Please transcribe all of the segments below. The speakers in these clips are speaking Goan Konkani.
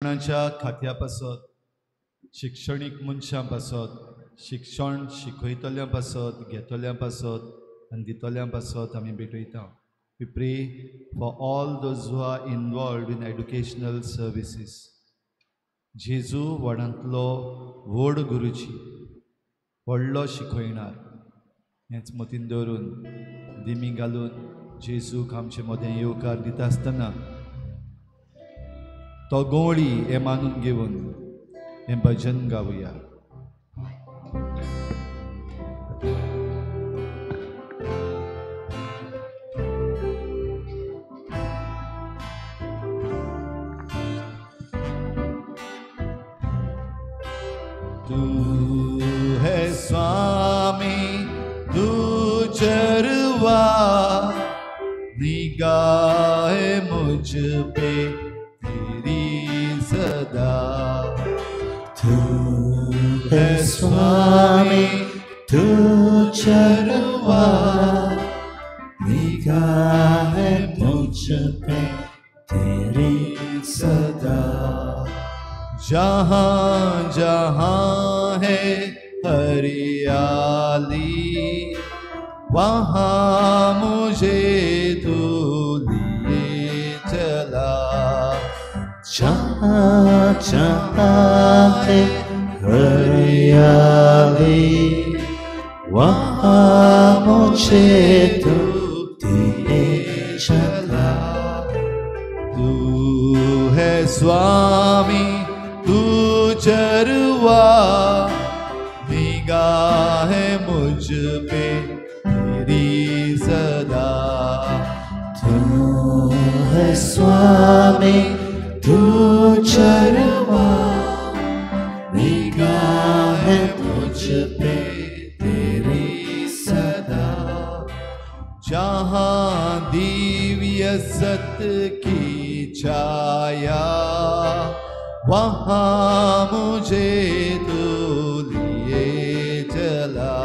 शिक्षणाच्या खात्या पासत, शिक्षणीक मनशां पासत, शिक्षण शिकयतल्यां पासत, घेतल्यां पासत आनी दितल्यां पासत आमी भेटयता. We pray for all those who are involved in educational services. जेजू व्हडांतलो व्हड गुरुजी, व्हडलो शिकयणार, हेंच मतीन दवरून दिमी घालून जेजूक आमचे मदें येवकार दिता आसतना तो गवळी हें मानून घेवन हें भजन गावया. तू है स्वामी, तू चरवा, निगाह मुझ पे तेरी सदा. तू है स्वामी, तू चरवा, निगाह मुझ पे तेरी सदा. जहाँ जहाँ है हरियाली, वहाँ मुझे तू लिए चला. जहाँ जहाँ है हरियाली, वहाँ मुझे तू लिए चला. तू है स्वामी, तू चरवा, निगाह मुझ पे तेरी सदा. तू है स्वामी, तू चरवा, निगाह मुझ पे तेरी सदा. जहाँ दिव्य सत की छाया, वहाँ मुझे तू लिए चला.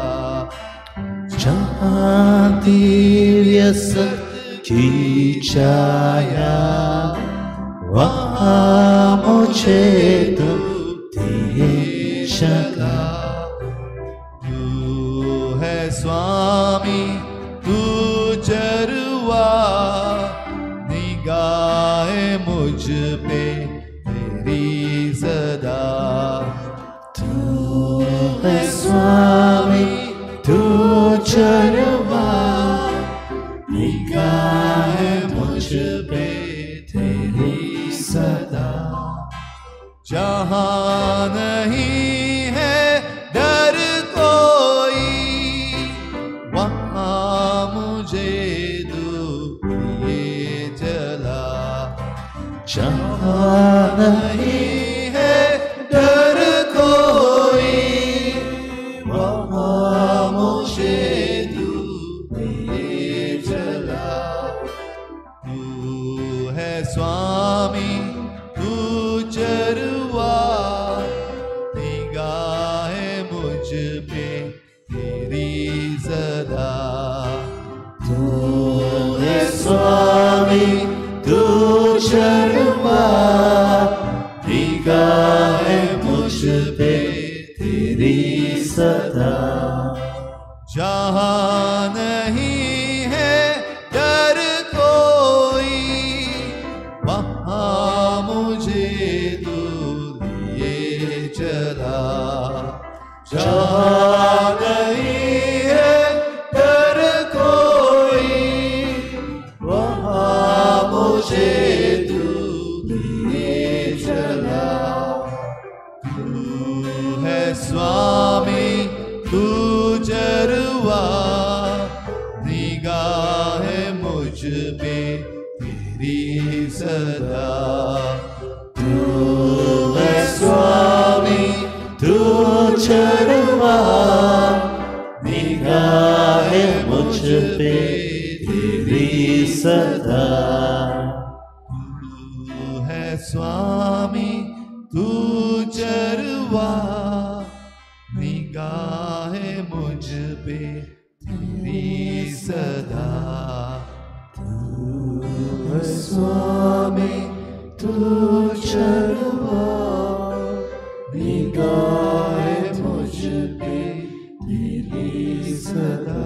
जहाँ दिव्य सत की छाया, वहाँ मुझे तू लिए चला. तू है स्वामी, तू चरवा, निगाह मुझ पे तेरी सदा. तू है स्वामी, तू चरवा, निगाह मुझ पे तेरी सदा. जहाँ नहीं है डर कोई, वहाँ मुझे तू लिए चला. जहाँ नहीं है डर कोई, वहाँ मुझे तू लिए चला. तू है स्वामी, तू चरवा, निगाह मुझ पे तेरी सदा. तू है स्वामी, तू चरवा, निगाह मुझ पे तेरी सदा. जहाँ नहीं है डर कोई, वहाँ मुझे तू लिए चला. जहाँ नहीं है डर कोई, वहाँ मुझे तू लिए चला. तू है स्वामी, तू चरवा, निगाह मुझ पे तेरी सदा. तू है स्वामी, तू चरवा, निगाह मुझ पे तेरी सदा. तू है स्वामी, तू चरवा, निगाह मुझ पे तेरी सदा. तू है स्वामी, तू चरवा, निगाहें मुझ पे तेरी सदा।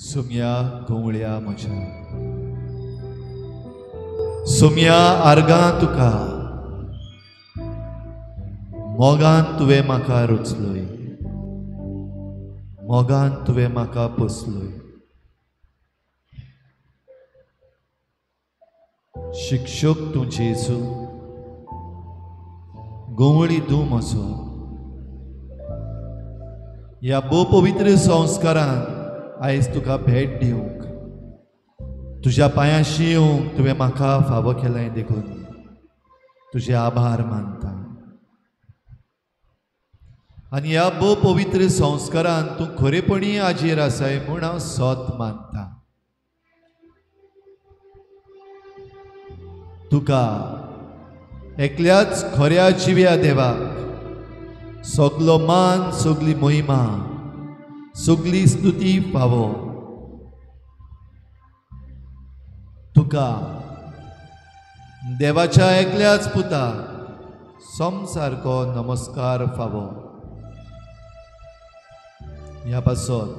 सुम्या घुंवळ्या म्हज्या, सुम्या आर्गां तुका, मोगान तुवें म्हाका रुचलोय, मोगान तुवें म्हाका पोसलोय। शिक्षक तूं जेजू, घुंवळी तूं म्हजो। ह्या भोव पवित्र संस्कारान आयज तुका भेट दिवंक, तुज्या पांयांशी येवंक तुवें म्हाका फावो केलें देखून तुजे आभार मानता। आनी ह्या भोव पवित्र संस्कारान तूं खरेपणी आजेर आसाय म्हूण हांव सत मानता। तुका एकल्याच खऱ्या जिव्या देवाक सगलो मान, सगली महिमा, सगली स्तुती फावो। तुका देवाच्या एकल्याच पुता समसारको नमस्कार फावो। ह्या पासत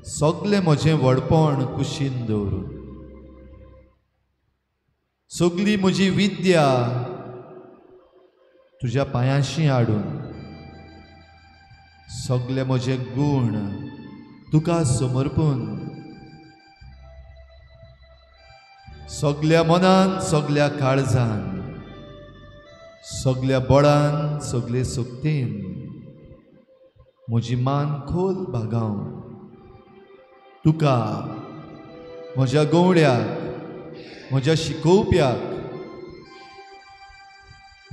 सगलें म्हजें व्हडपण कुशीन दवरून, सगली म्हजी विद्या तुज्या पांयांशी हाडून, सगले म्हजे गूण तुका समर्पून, सगल्या मनान, सगल्या काळजान, सगल्या बळान, सगले शक्तीन म्हजी मान खोल बागावन तुका म्हज्या गवळ्याक, म्हज्या शिकोवप्याक,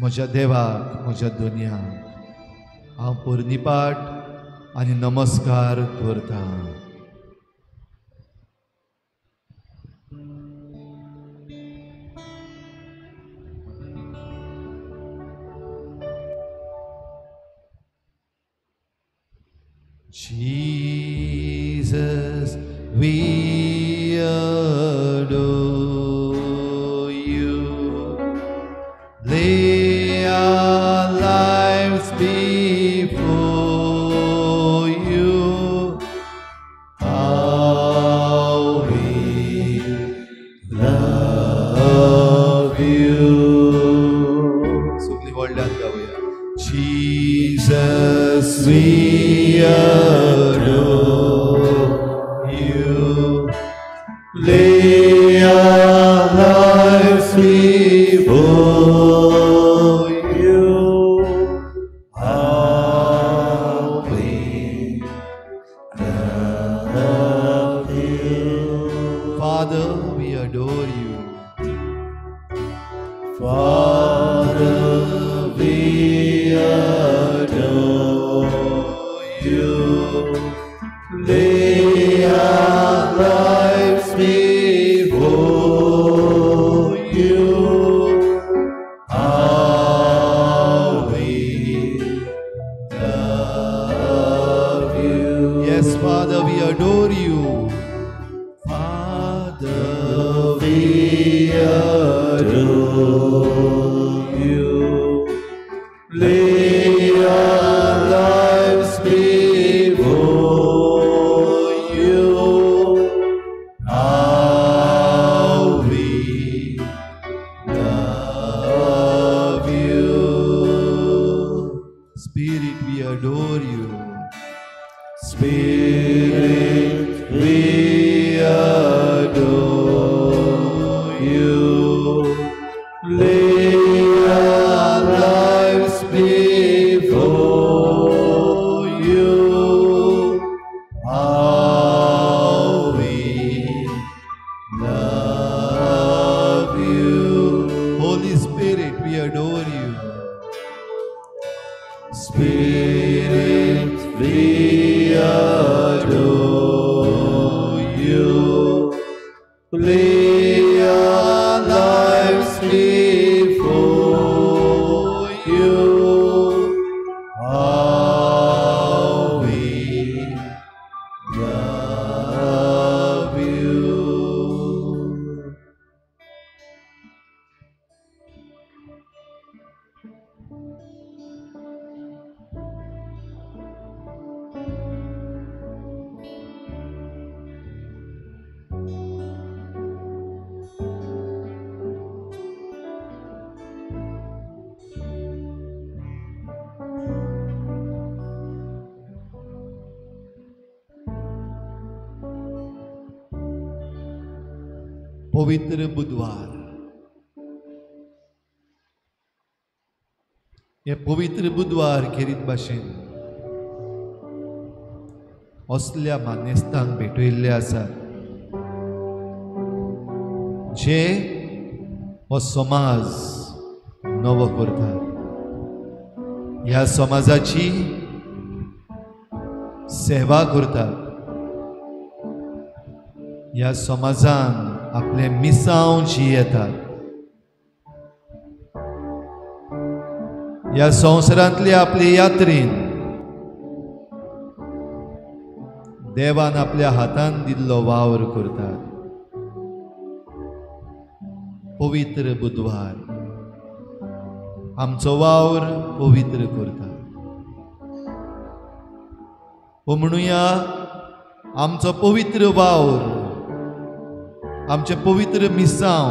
म्हज्या देवाक, म्हज्या दुनियाक हांव पोरणीपाठ आनी नमस्कार करता। Jesus, we adore you. Lay our lives before you. How we love you. सगळी व्हडल्यान गावया. Jesus, we adore you. Lay our lives before you. How we love you. Father, we adore you. Father, we adore you. Lay our lives before you. How we love you. Yes, Father, we adore you. Father, we adore you. Lay our lives before you. How we love you. Spirit, we adore you. Spirit, we adore you. Lay our lives before you. you, how we love you. Holy Spirit, we adore you. Spirit, we adore you. Lay our lives before you. How we love you. पवित्र बुधवार हे पवित्र बुधवार खेरीत भाशेन असल्या मानेस्तांक भेटयल्ले आसात जे हो समाज नवो करतात, ह्या समाजाची सेवा करतात, ह्या समाजान आपले मिसांव जियेतात, ह्या संवसारांतली आपली यात्रेन देवान आपल्या हातान दिल्लो वावर करतात. पवित्र बुधवार आमचो वावर पवित्र करता. ओ म्हणुया आमचो पवित्र वावर, आमचें पवित्र मिसांव,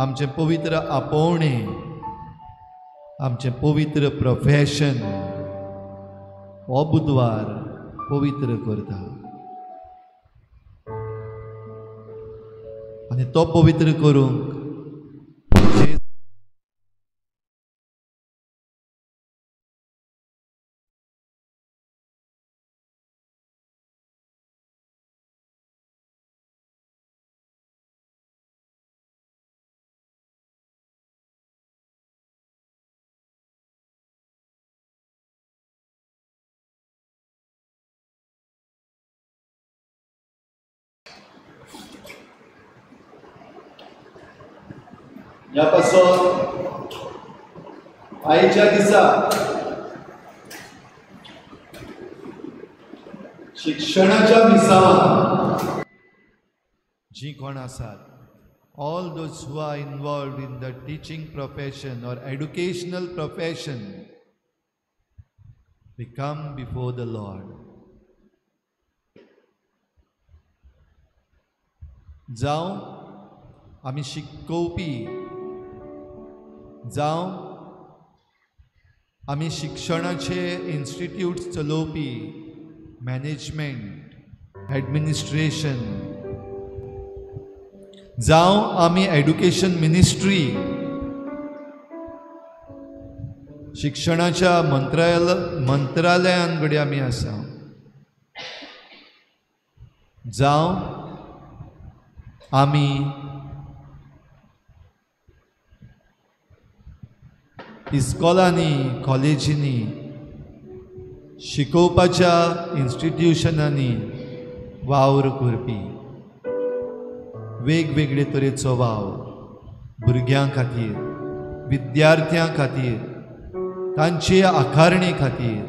आमचें पवित्र आपोवणें, आमचें पवित्र प्रोफेशन हो बुधवार पवित्र करता. आनी तो पवित्र करूंक ह्या पासून आयच्या दिसा शिक्षणाच्या मिसावान जी कोण आसात, all those who are involved in the teaching profession or educational profession, we come before the Lord. जावं आमी शिकोवपी, जावं आमी शिक्षणाचे इन्स्टिट्यूट चलोवपी, मॅनेजमेंट, एडमिनिस्ट्रेशन, जावं आमी एड्युकेशन मिनिस्ट्री, शिक्षणाच्या मंत्रालयान कडेन आमी आसा, जावं आमी इस्कॉलांनी, कॉलेजींनी, शिकोवपाच्या इन्स्टिट्युशनांनी वावर करपी वेगवेगळे तरेचो वावर भुरग्यां खातीर, विद्यार्थ्यां खातीर, तांचे आकारणे खातीर,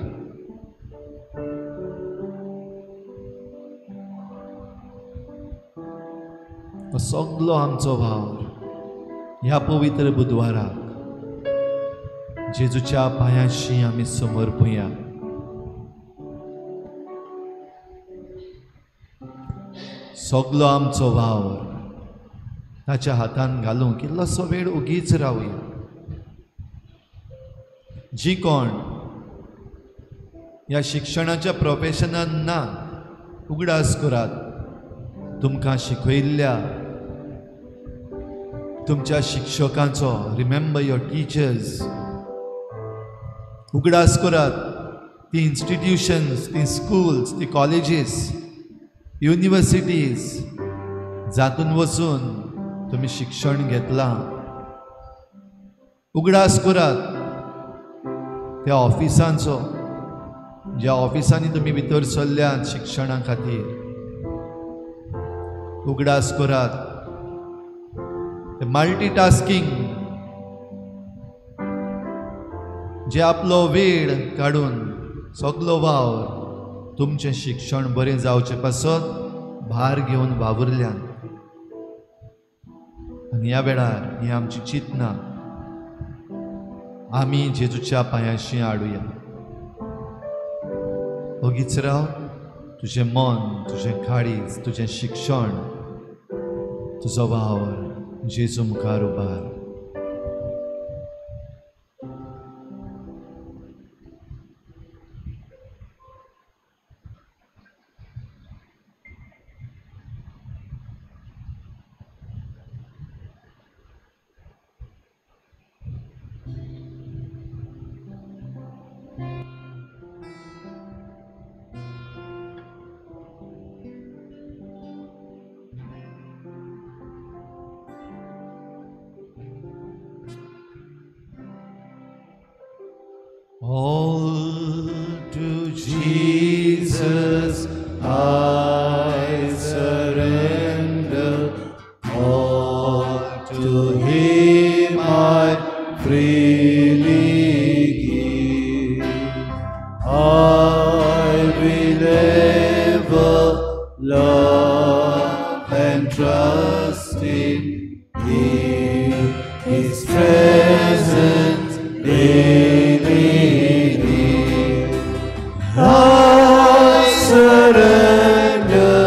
हो सगलो आमचो वावर ह्या पवित्र बुधवाराक जेजूच्या पांयांशी आमी समर्पुया. सगलो आमचो वावर ताच्या हातान घालूंक इल्लोसो वेळ ओगीच रावया. जी कोण ह्या शिक्षणाच्या प्रोफेशनान ना, उगडास करात तुमकां शिकयल्ल्या तुमच्या शिक्षकांचो. Remember your teachers. उगडास करात ती इन्स्टिट्युशन्स, ती स्कूल्स, ती कॉलेजीस, युनिवर्सिटीज जातून वचून तुमी शिक्षण घेतलां. उगडास करात त्या ऑफिसांचो ज्या ऑफिसांनी तुमी भितर सरल्यात शिक्षणा खातीर. उगडास करात मल्टीटास्किंग जे आपलो वेळ काडून सगलो वावर तुमचें शिक्षण बरें जावचें पासत भार घेवन वावुरल्यान. आनी ह्या वेळार ही आमची चिंतना आमी जेजूच्या पांयांशी हाडुया. ओगीच राव, तुजें मन, तुजें काळीज, तुजें शिक्षण, तुजो वावर जेजू मुखार उबार. All to Jesus I surrender, all to Him I freely give. I will ever love and trust in Him, His presence daily. I surrender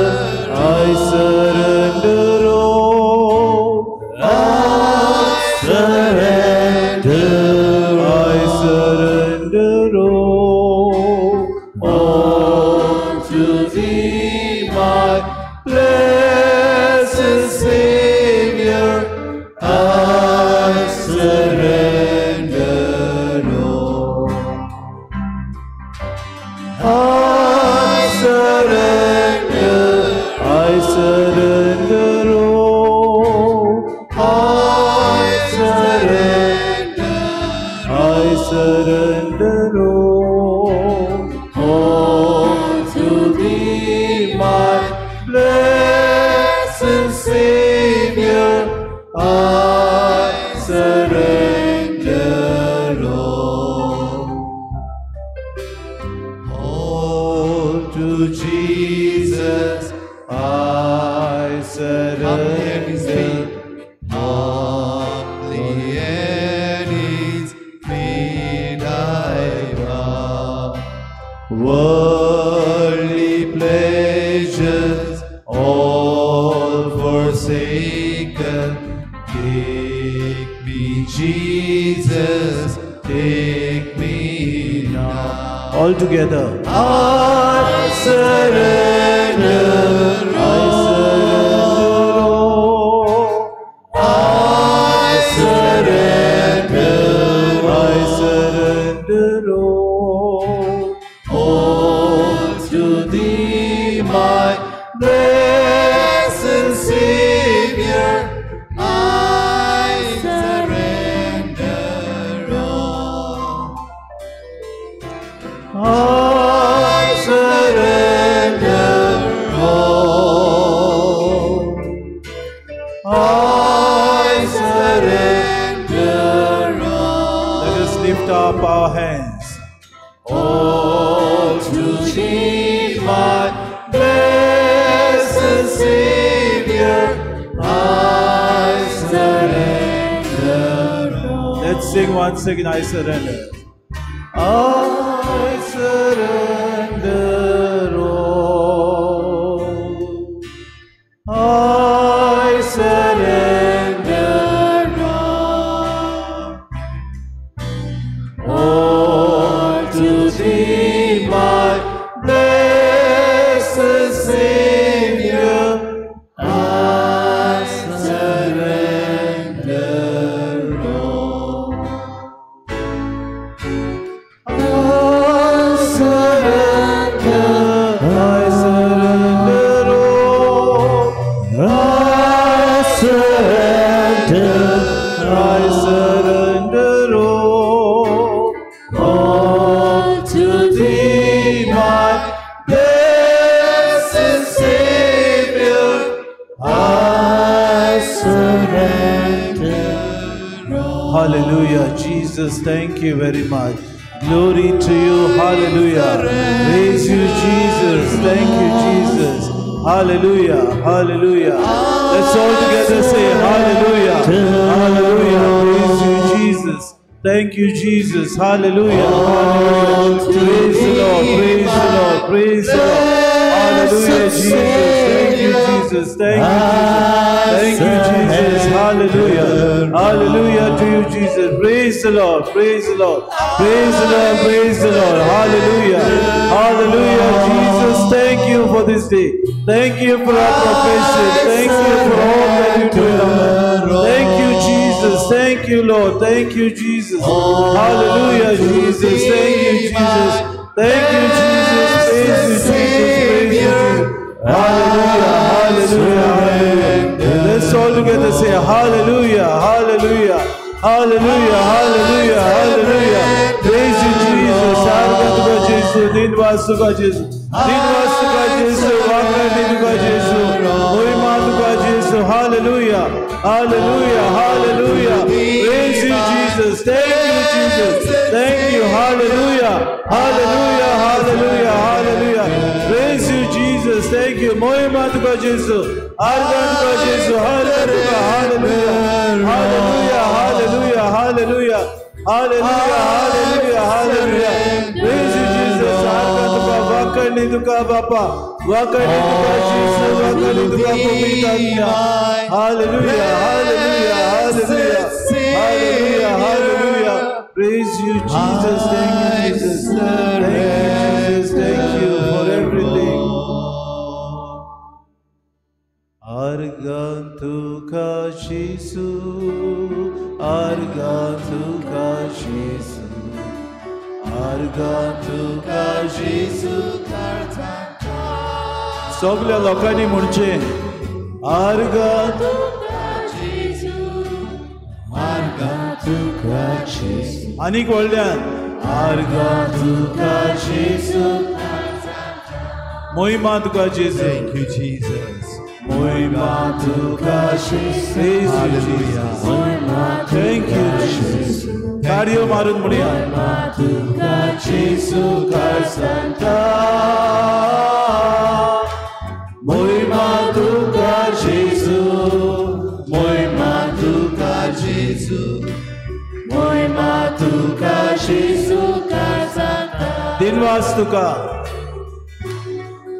all. I surrender all. All to Thee, my blessed Savior, I surrender all. I surrender, I surrender all. I surrender, I surrender all. All to Thee, my blessed Savior, I surrender all. All to Jesus I surrender, humbly at His feet I bow. Worldly pleasures all forsaken, take me, Jesus, take me now. All together. I surrender, I surrender all. I surrender, I surrender all. All to Thee, my blessed Savior, I surrender all. I surrender all. I surrender all. Let us lift up our hands. All to Thee, my blessed Savior, I surrender all. Let's sing once again, I surrender. I surrender all. I surrender all. All to Thee, my blessed Savior, I surrender all. I surrender. Hallelujah. Jesus, thank you very much. Glory to you. Hallelujah. Praise you, Jesus. Thank you, Jesus. Hallelujah. Hallelujah. Let's all together say hallelujah. Hallelujah. Praise you, Jesus. Thank you, Jesus. Hallelujah. Hallelujah. Praise the Lord. Praise the Lord. Praise the Lord. Hallelujah, Jesus. Thank you, Jesus. Thank you, Jesus. Thank you, Jesus. Hallelujah. Hallelujah to you, Jesus. Praise the Lord. Praise the Lord. Praise the Lord. Praise the Lord. Hallelujah. Hallelujah, Jesus. Thank you for this day. Thank you for our profession. Thank you for all that you do in our life. Thank you, Jesus. Thank you, Lord. Thank you, Jesus. Hallelujah, Jesus. Thank you, Jesus. Thank you, Jesus. Praise you, Jesus. Praise you, Jesus. Hallelujah. Hallelujah. Hallelujah. Let's all together say hallelujah. Hallelujah. Hallelujah. Hallelujah. Hallelujah. Praise you, Jesus. Argatuka Jesu. Dinvasuka Jesu. Dinvasuka Jesu. Vakanituka Jesu. Moimatuka Jesu. Hallelujah. Hallelujah. Hallelujah. Praise you, Jesus. Thank you, Jesus. Thank you. Hallelujah. Hallelujah. Hallelujah. Hallelujah. Praise you, Jesus. Thank you. Moimatuka Jesu. Argatuka Jesu. Hallelujah. Hallelujah. Hallelujah. Hallelujah. Hallelujah. Hallelujah. Hallelujah. Hallelujah. Praise you, Jesus. Argatuka Vakanituka Bapa. Vakanituka Jesu. Vakanituka Pumita. Hallelujah. Hallelujah. Hallelujah. Hallelujah. Hallelujah. Praise you, Jesus. Thank you, Jesus. Thank you, Jesus. Thank you for everything. Argantuka Jesu, Argantuka Jesu, Argantuka Jesu. सगळ्या लोकांनी म्हणचें आर्गांतुका जेजू, आर्गांतुका जेजू. आनीक व्हडल्यान आर्गांतुका जेजू. मोहिमा तुका जेजू. Thank you, Jesus. मोहिमा तुका जेजू. Hallelujah. Thank you, Jesus. ताळयो मारून म्हणया तुका जेजू सांता. मोहिमा तुका जेजू, मोहिमा तुका जेजू, मोहिमा तुका जेजू सांता. दिनवास तुका,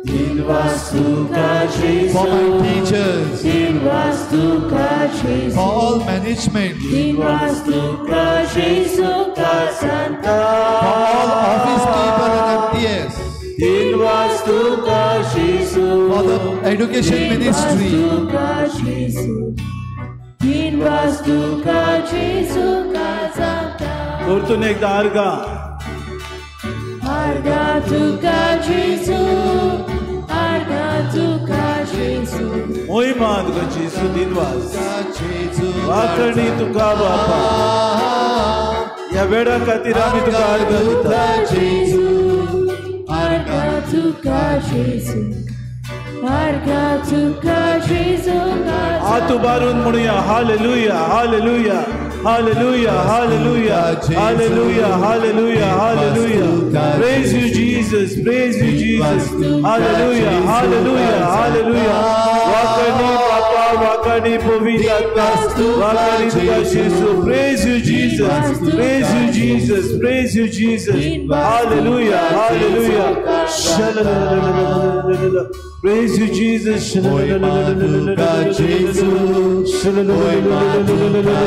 दिनवास तुका जेजू. For my teachers, दिनवास तुका जेजू, for all management, दिनवास तुका जेजू सांता. for all office people and MTS, दिनवास तुका जेजू, for the education ministry, तुका जेजू, दिनवास तुका जेजू सांता. परतून एकदा आर्गा. आर्गा तुका जेजू, आर्गा तुका जेजू. मोहिमा तुका जेजू. दिनवास जेजू वाकणी तुका बापा. ह्या वेळा खातीर आमी तुका आर्गां दिता. जेजू, आर्गा तुका जेजू, आर्गा तुका जेजू. हात उबारून म्हणुया hallelujah, hallelujah, hallelujah, hallelujah, hallelujah, hallelujah, hallelujah. Praise you, Jesus. Praise you, Jesus. Hallelujah, hallelujah, hallelujah. वाकणी बापा, वाकणी पवित्र आत्मा, वाकणी तुका जेजू. Praise you, Jesus. Praise you, Jesus. Praise you, Jesus. Hallelujah, hallelujah. Praise you, Jesus. मोहिमा तुका जेजू, मोहिमा तुका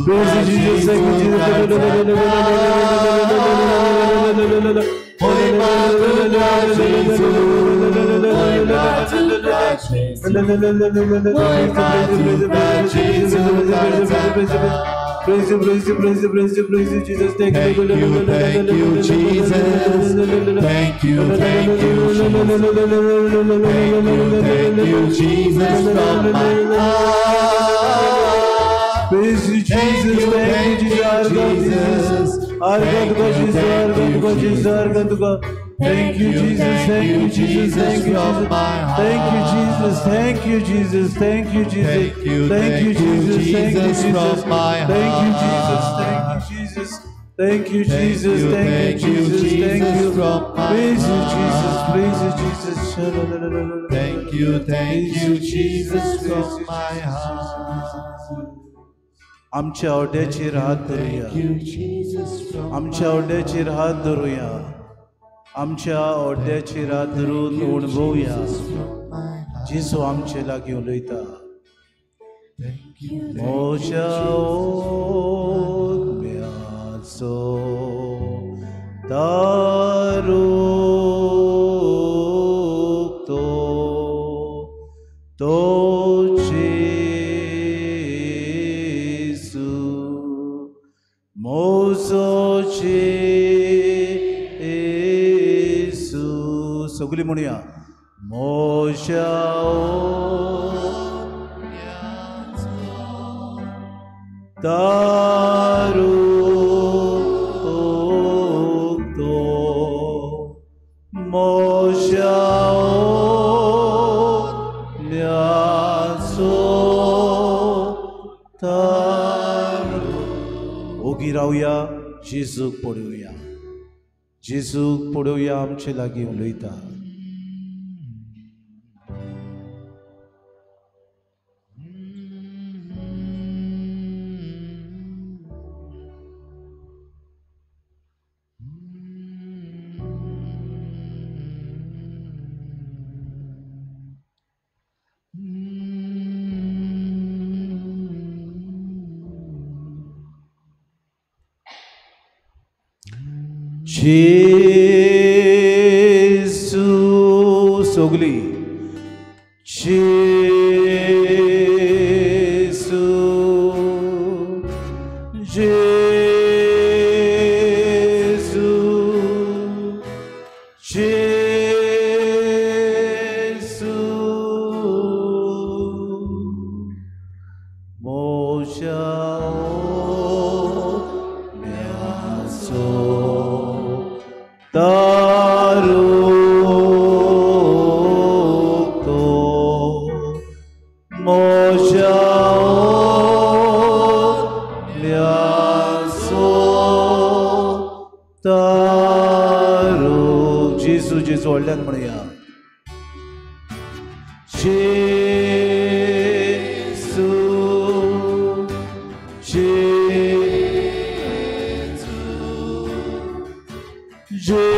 Praise you, Jesus. Thank you, Jesus. मोहिमा तुका जेजू, मोहिमा तुका जेजू, मोहिमा तुका जेजू सांता. Praise you, praise you, praise you, praise you, praise you, Jesus. Thank Thank you, you, Jesus. Thank you, thank you, Jesus. Thank you, Jesus, from my heart. Praise you, Jesus. Thank you, Thank you, thank you, Jesus. Jesus. Arga Thank तुका you, Jesus. thank Arga you, तुका Jesus. Jesus. Arga तुका. Thank you, Jesus. Thank you, Jesus. Thank you, from my heart. Thank you, Jesus. Thank you, Jesus. Thank you, Jesus. Thank you, Thank you, Jesus Jesus. from my Thank you, Jesus. heart. Thank you, Jesus. Thank you, Thank Jesus. you, Thank you, thank you, Jesus. Thank Jesus you. from my Praise you, Jesus. heart. Praise you, Jesus. Thank you, Jesus from my heart. आमच्या ओड्याचेर हात धरुया. Thank you, Jesus from आमच्या ओड्याचेर हात धरुया. आमच्या ओड्याचेर हात धरून अणभवया. जेजू आमचे लागीं उलयता. Thank you, म्हज्या ओम्याचो दारू तो जेजू म्हजो जेजू. सगळीं म्हणया म्हज्या दारू तो म्हज्या ओम्याचो दारू. ओगी रावया, जेजूक पळोवया. जेजूक पळोवया आमचे लागीं उलयता. जेजू सगली जेजू जेजू जेजू म्हज्या ओम्याचो दारू तो म्हज्या ओम्याचो दारू. जेजू जेजू व्हडल्यान म्हणया. जेजू जेजू जेजू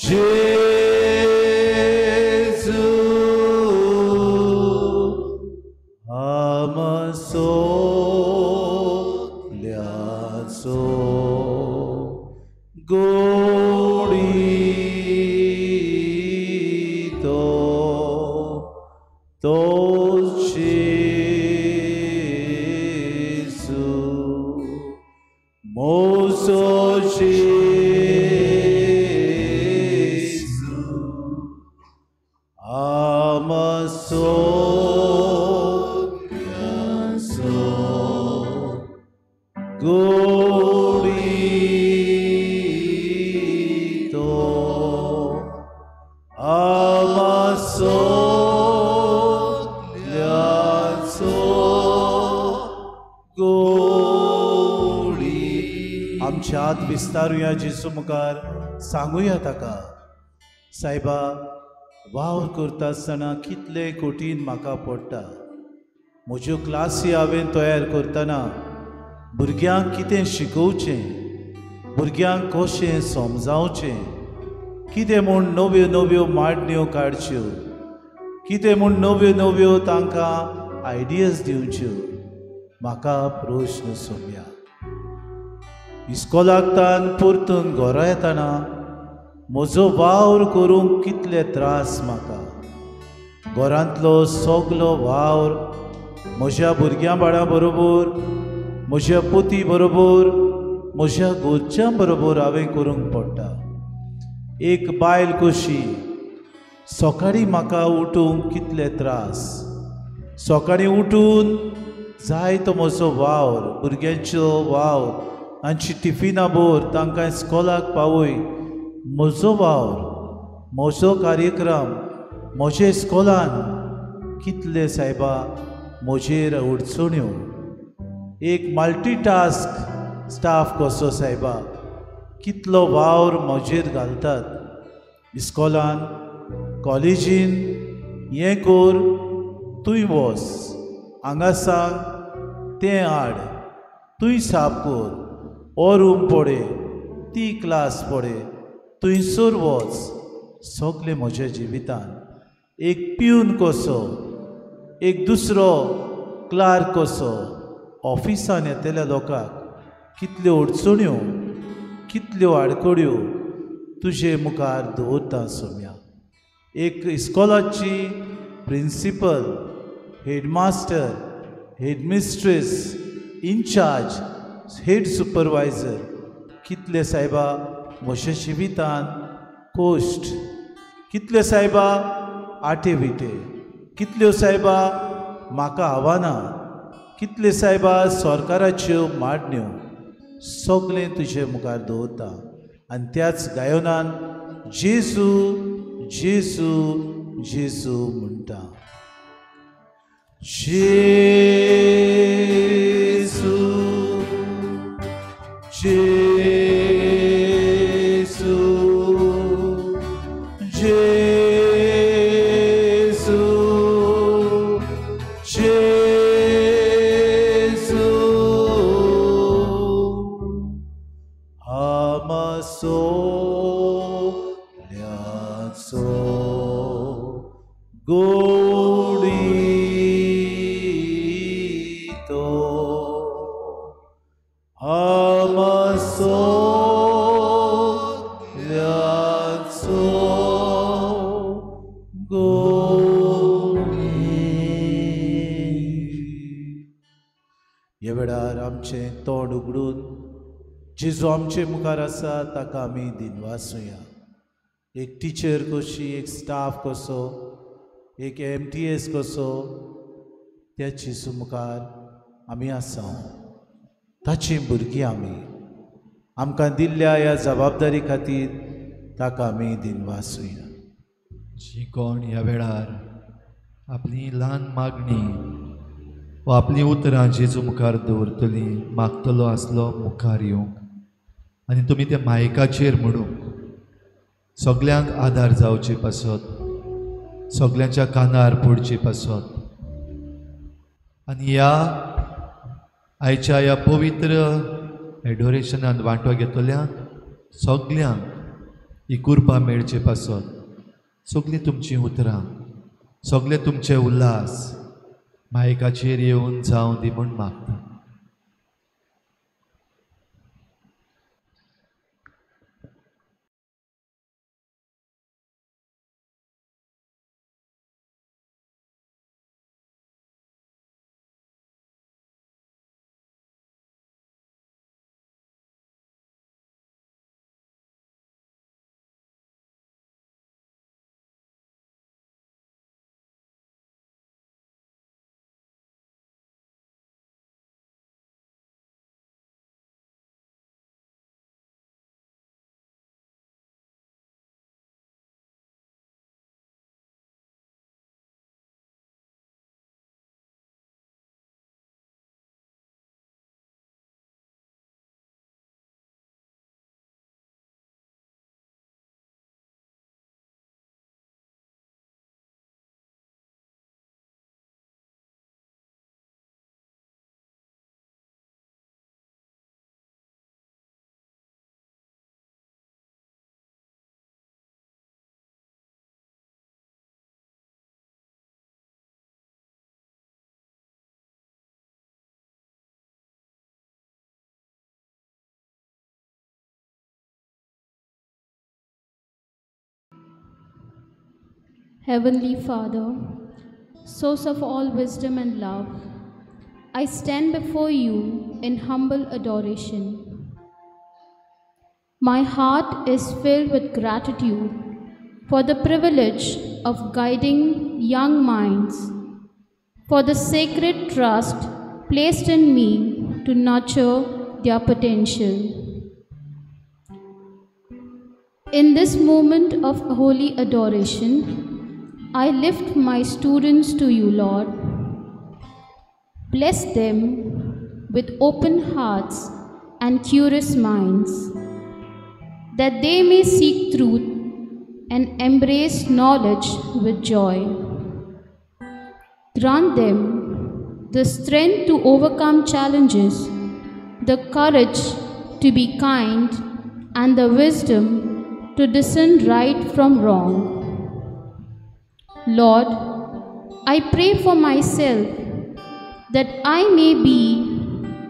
जेजू आमसोल्याचो गोडीतो तो जेजू म्हजो जेजू आमसोल्याचो गोडीतो आमसोल्याचो गोडी. आमच्या हात विस्तारुया जेजू मुखार. सांगुया ताका, सायबा वावर करता आसतना कितले कठीण म्हाका पडटा. म्हज्यो क्लासी हांवें तयार करतना भुरग्यांक कितें शिकोवचें, भुरग्यांक कशें समजावचें, कितें म्हूण नव्यो नव्यो मांडण्यो काडच्यो, कितें म्हूण नव्यो नव्यो तांकां आयडियाज दिवच्यो, म्हाका प्रश्न सोमया. इस्कोलाक तान परतून घरा येतना म्हजो वावर करूंक कितले त्रास म्हाका. घरांतलो सगलो वावर म्हज्या भुरग्यां बाळां बरोबर, म्हज्या पोती बरोबर, म्हज्या घरच्यां बरोबर हांवें करूंक पडटा. एक बायल कशी सकाळीं म्हाका उठूंक कितले त्रास. सकाळीं उठून जाय तो म्हजो वावर, भुरग्यांचो वावर, तांची टिफिनां भर, तांकां इस्कोलाक पावय. म्हजो वावर, म्हजो कार्यक्रम, म्हजे इस्कोलान कितले सायबा म्हजेर अडचण्यो. एक मल्टीटास्क स्टाफ कसो सायबा, कितलो वावर म्हजेर घालतात. इस्कोलान, कॉलेजीन हें कर, तूंय वस, हांगा सांग, तें हाड, तूंय साफ कर, हो रूम पळय, ती क्लास पळय, थंयसर वच. सगलें म्हज्या जिवितान एक प्यून कसो, एक दुसरो क्लार्क कसो ऑफिसान येतल्या लोकांक कितल्यो अडचण्यो, कितल्यो आडखळ्यो तुजे मुखार दवरता सोम्या. एक इस्कोलाची principal, headmaster, headmistress, in charge, head supervisor, कितले सायबा म्हज्या जिवितान कोश्ट, कितले सायबा आटे विटे, कितल्यो सायबा म्हाका आव्हानां, कितले सायबा सरकाराच्यो माडण्यो, सगळें तुजे मुखार दवरता. आनी त्याच गायनान जेजू जेजू जेजू म्हणटा. जेजू जेजू जेजू जेजू आमासोल्याचो गोडीतो, आमासोल्याचो गोडी. ह्या वेळार आमचें तोंड उगडून जेजू आमचे मुखार आसा ताका आमी दिनवासुया. एक टिचर कशी, एक स्टाफ कसो, एक MTS कसो त्या जेजू मुखार आमी आसा. ताचीं भुरगीं आमी, आमकां दिल्ल्या ह्या जबाबदारी खातीर ताका आमी दिनवासुया. जी कोण ह्या वेळार आपली ल्हान मागणी वा आपलीं उतरां जेजू मुखार दवरतलीं, मागतलो आसलो मुखार येवंक आनी तुमी त्या मायकाचेर म्हणूंक सगल्यांक आदार जावचे पासत, सगल्यांच्या कानार पडचे पासत. आनी ह्या आयच्या ह्या पवित्र एडोरेशनान वांटो घेतल्यांक सगल्यांक ही कृपा मेळचे पासत सगळीं तुमचीं उतरां, सगळे तुमचे उल्हास मायकाचेर येवन जावं दी म्हूण मागता. Heavenly Father, source of all wisdom and love, I stand before you in humble adoration. My heart is filled with gratitude for the privilege of guiding young minds, for the sacred trust placed in me to nurture their potential. In this moment of holy adoration, I lift my students to you, Lord. Bless them with open hearts and curious minds, that they may seek truth and embrace knowledge with joy. Grant them the strength to overcome challenges, the courage to be kind, and the wisdom to discern right from wrong. Lord, I pray for myself that I may be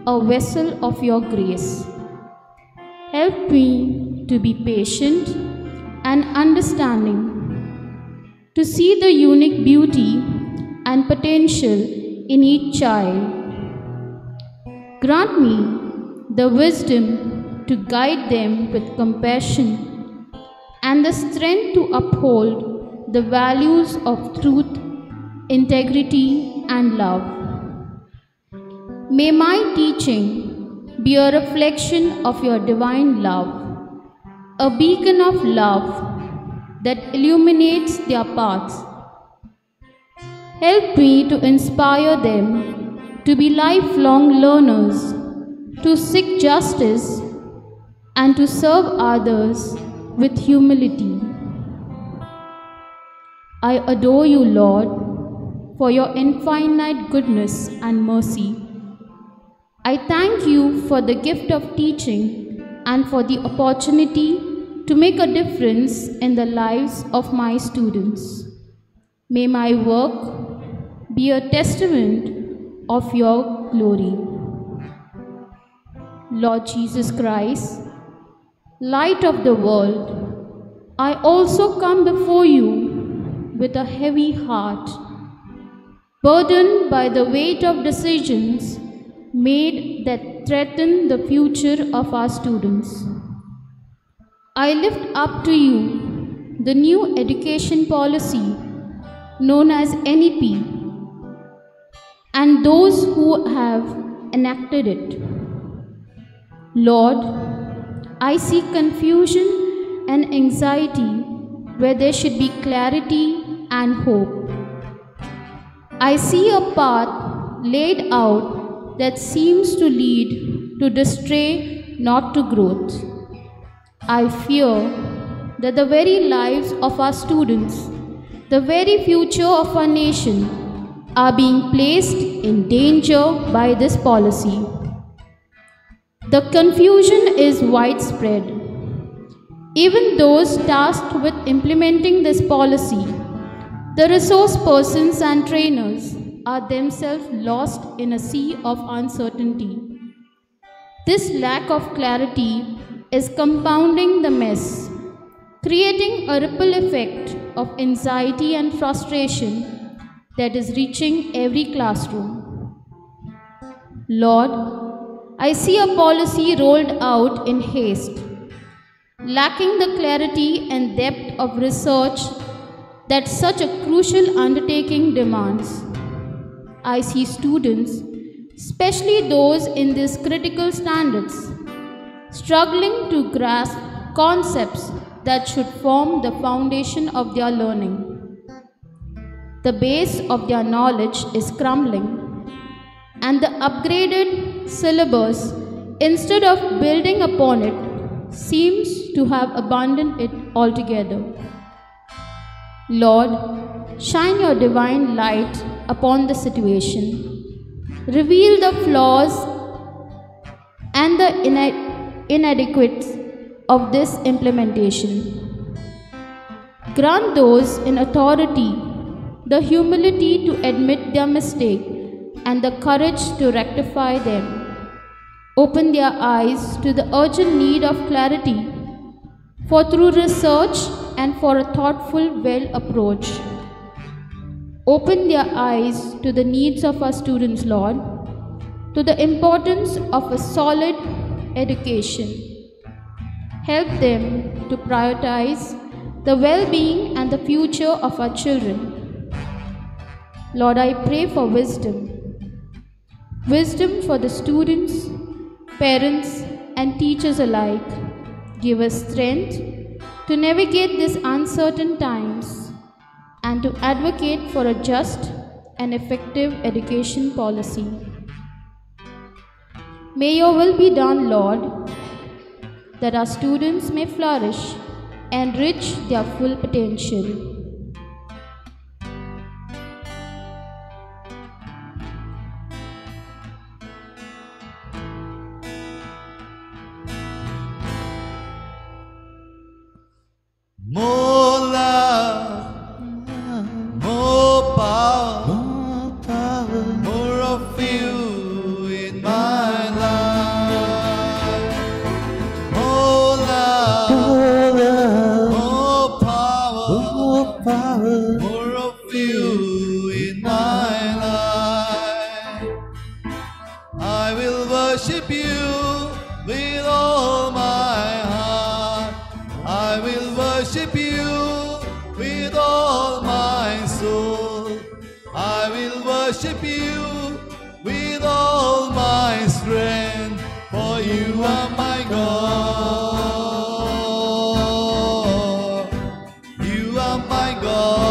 a vessel of your grace. Help me to be patient and understanding, to see the unique beauty and potential in each child. Grant me the wisdom to guide them with compassion and the strength to uphold the values of truth, integrity, and love. May my teaching be a reflection of your divine love, a beacon of love that illuminates their paths. Help me to inspire them to be lifelong learners, to seek justice, and to serve others with humility. I adore you, Lord, for your infinite goodness and mercy. I thank you for the gift of teaching and for the opportunity to make a difference in the lives of my students. May my work be a testament of your glory. Lord Jesus Christ, light of the world, I also come before you with a heavy heart, burdened by the weight of decisions made that threaten the future of our students. I lift up to you the new education policy known as NEP and those who have enacted it. Lord, I see confusion and anxiety where there should be clarity and hope. I see a path laid out that seems to lead to distray, not to growth. I fear that the very lives of our students, the very future of our nation, are being placed in danger by this policy. The confusion is widespread. Even those tasked with implementing this policy, the resource persons and trainers, are themselves lost in a sea of uncertainty. This lack of clarity is compounding the mess, creating a ripple effect of anxiety and frustration that is reaching every classroom. Lord, I see a policy rolled out in haste, lacking the clarity and depth of research that such a crucial undertaking demands. I see students, especially those in these critical standards, struggling to grasp concepts that should form the foundation of their learning. The base of their knowledge is crumbling, and the upgraded syllabus, instead of building upon it, seems to have abandoned it altogether. Lord, shine your divine light upon the situation. Reveal the flaws and the inadequacies of this implementation. Grant those in authority the humility to admit their mistake and the courage to rectify them. Open their eyes to the urgent need of clarity, for through research and for a thoughtful, well approach. Open their eyes to the needs of our students, Lord, to the importance of a solid education. Help them to prioritize the well-being and the future of our children. Lord, I pray for wisdom. Wisdom for the students, parents, and teachers alike. Give us strength to navigate these uncertain times and to advocate for a just and effective education policy. May your will be done, Lord, that our students may flourish and reach their full potential. More love, more power, more of you in my life. More love, more power, more of you in my life. I will worship you with all my heart. I will worship you with all my soul. I will worship you with all my strength, for you are my God. You are my God.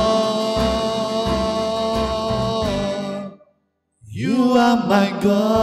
You are my God.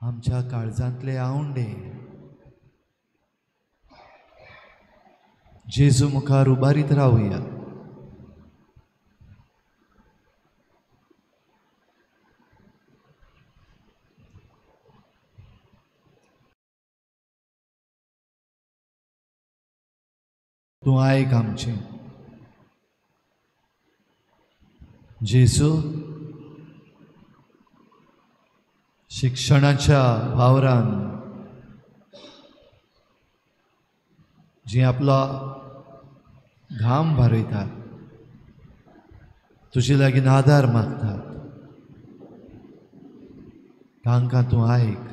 आमच्या काळजांतले आवंडे जेजू मुखार उबारीत रावया. तूं आयक आमचें जेजू. शिक्षणाच्या वावरान जी आपलो घाम भारयतात, तुजे लागीं आदार मागतात, तांकां तूं आयक.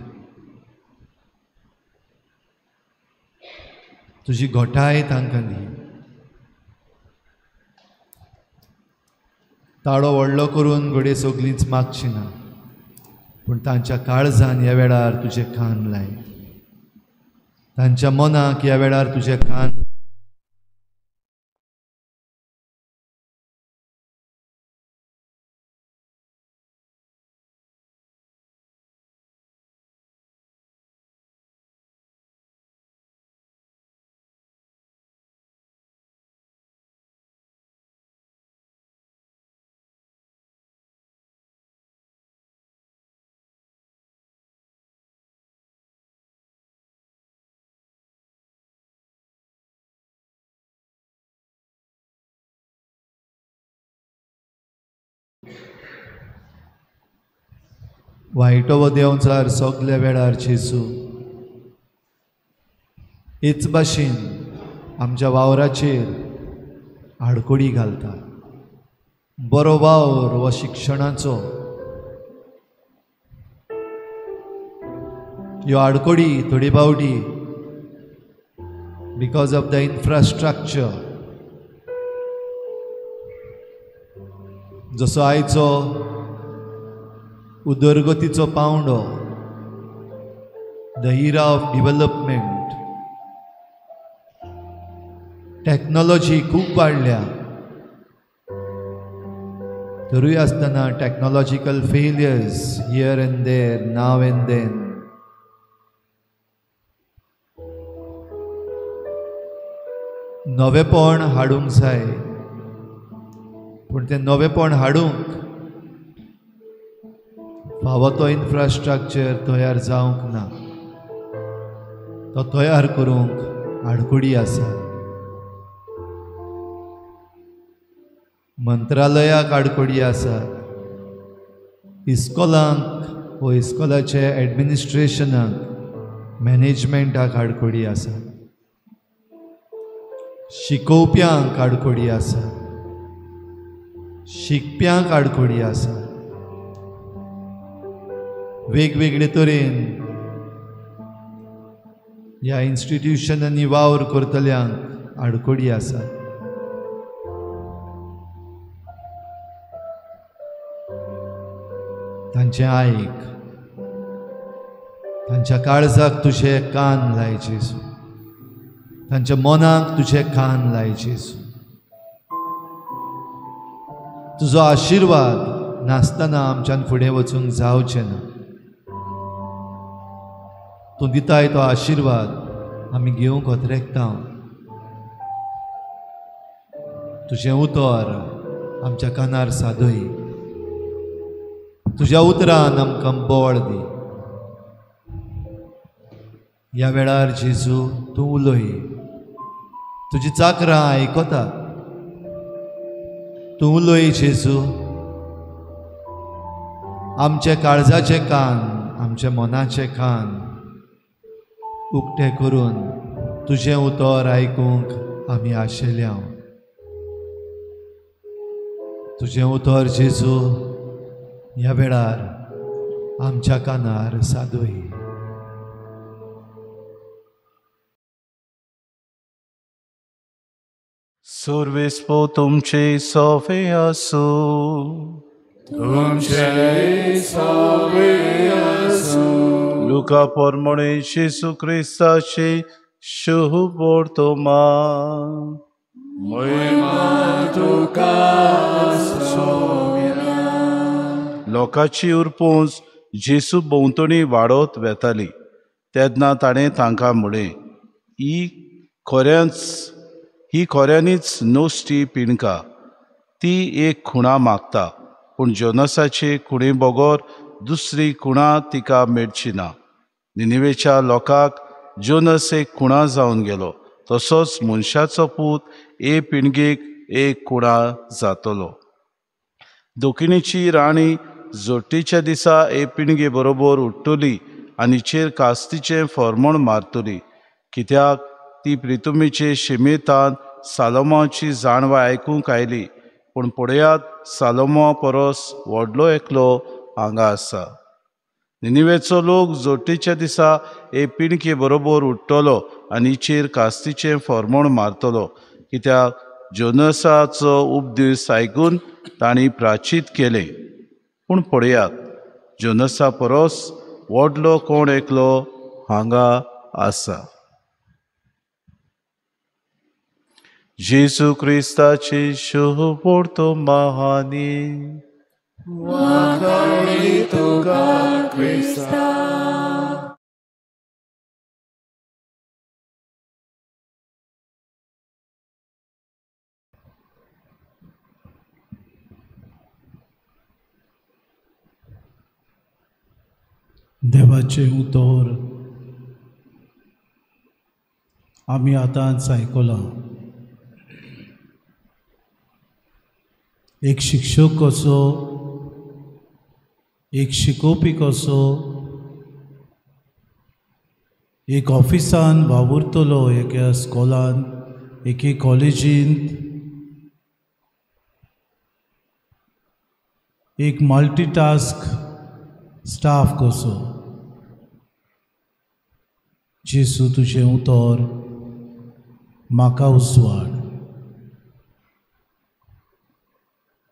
तुजी घोटाय तांकां दी. ताळो व्हडलो करून घडये सगळींच मागची ना, पूण तांच्या काळजान ह्या वेळार तुजे कान लाय, तांच्या मनाक ह्या वेळार तुजे कान. वायटो वो देंवचार सगल्या वेळार जेजू हेच भाशेन आमच्या वावराचेर आडकोडी घालता. बरो वावर हो शिक्षणाचो, ह्यो आडकोडी थोडी फावटी because of the infrastructure जसो आयचो उदरगतीचो पावंडो, the era of development, technology खूब वाडल्या, तरूय आसतना technological failures here and there, now and then. नवेपण हाडूंक जाय, पूण तें नवेपण हाडूंक फावो तो इन्फ्रास्ट्रक्चर तयार जावंक ना, तो तयार करूंक आडकुडी आसा। मंत्रालयाक आडकोडी आसा, इस्कोलांक वो इस्कोलाचे एडमिनिस्ट्रेशनाक, मॅनेजमेंटाक आडकोडी आसा, शिकोवप्यांक आडकोडी आसा, शिकप्यांक आडकोडी आसा। वेगवेगळे तरेन ह्या इन्स्टिट्युशनांनी वावर करतल्यांक आडकोडी आसा। तांचें आयक, तांच्या काळजाक तुजे कान लाय जेजू, तांच्या मनाक तुजे कान लाय जेजू। तुजो आशिर्वाद नासतना आमच्यान फुडें वचूंक जावचें ना। तूं दिताय तो आशिर्वाद आमी घेवंक अत्रेकता। तुजें उतर आमच्या कानार सादय, तुज्या उतरान आमकां बळ दी। ह्या वेळार जेजू तूं उलय, तुजी चाकरां आयकता। तूं उलय जेजू, आमचे काळजाचे कान, आमचे मनाचे कान उक्ते करून तुजें उतर आयकूंक आमी आशेल्या। तुजें उतर जेजू ह्या वेळार आमच्या कानार सादय। सुर्वेस्पो तुमचे सोवे आसूं, तुमचे सोवे आसूं। लुका परमणे जेजू क्रिस्ताचे शुभ वर्तमान। महिमा तुका सोम्या। लोकांची उरपोंज जेजू भोंवतणी वाडत वेताली तेन्ना ताणें तांकां म्हळें, ही खऱ्यांनीच नोस्टी पिणका, ती एक खुणा मागता, पूण जोनसाचे खुणे बगर दुसरी खुणा तिका मेळची ना। निनिवेच्या लोकांक जोनस एक खुणा जावन गेलो, तसोच मनशाचो पूत ए पिणगेक एक खुणा जातलो। दक्षिणेची राणी जोटीच्या दिसा ए पिणगे बरोबर उठ्ठली आनी चेर कास्तीचें फॉर्मण मारतली, कित्याक ती प्रितुमीचे शिमेतान सालोमाची जाणवाय आयकूंक आयली, पूण पळयात सालोमा परस व्हडलो एकलो हांगा आसा। निनिवेचो लोक जोटीच्या दिसा ए पिणके बरोबर उठ्ठलो आनी चेर कास्तीचें फॉर्मण मारतलो, कित्याक जोनसाचो उपदेश आयकून तांणी प्राचीत केलें, पूण पळयात जोनसा परस व्हडलो कोण एकलो हांगा आसा। जेजू क्रिस्ताची शुभ वर्तमानी। वाखाणी तुका क्रिस्ता। देवाचें उतर आमी आतांच आयकलां। एक शिक्षक कसो, एक शिकोवपी कसो, एक ऑफिसान वावुरतलो, एका स्कॉलान, एके कॉलेजींत, एक मल्टीटास्क स्टाफ कसो। जेजू तुजें उतर म्हाका उजवाड,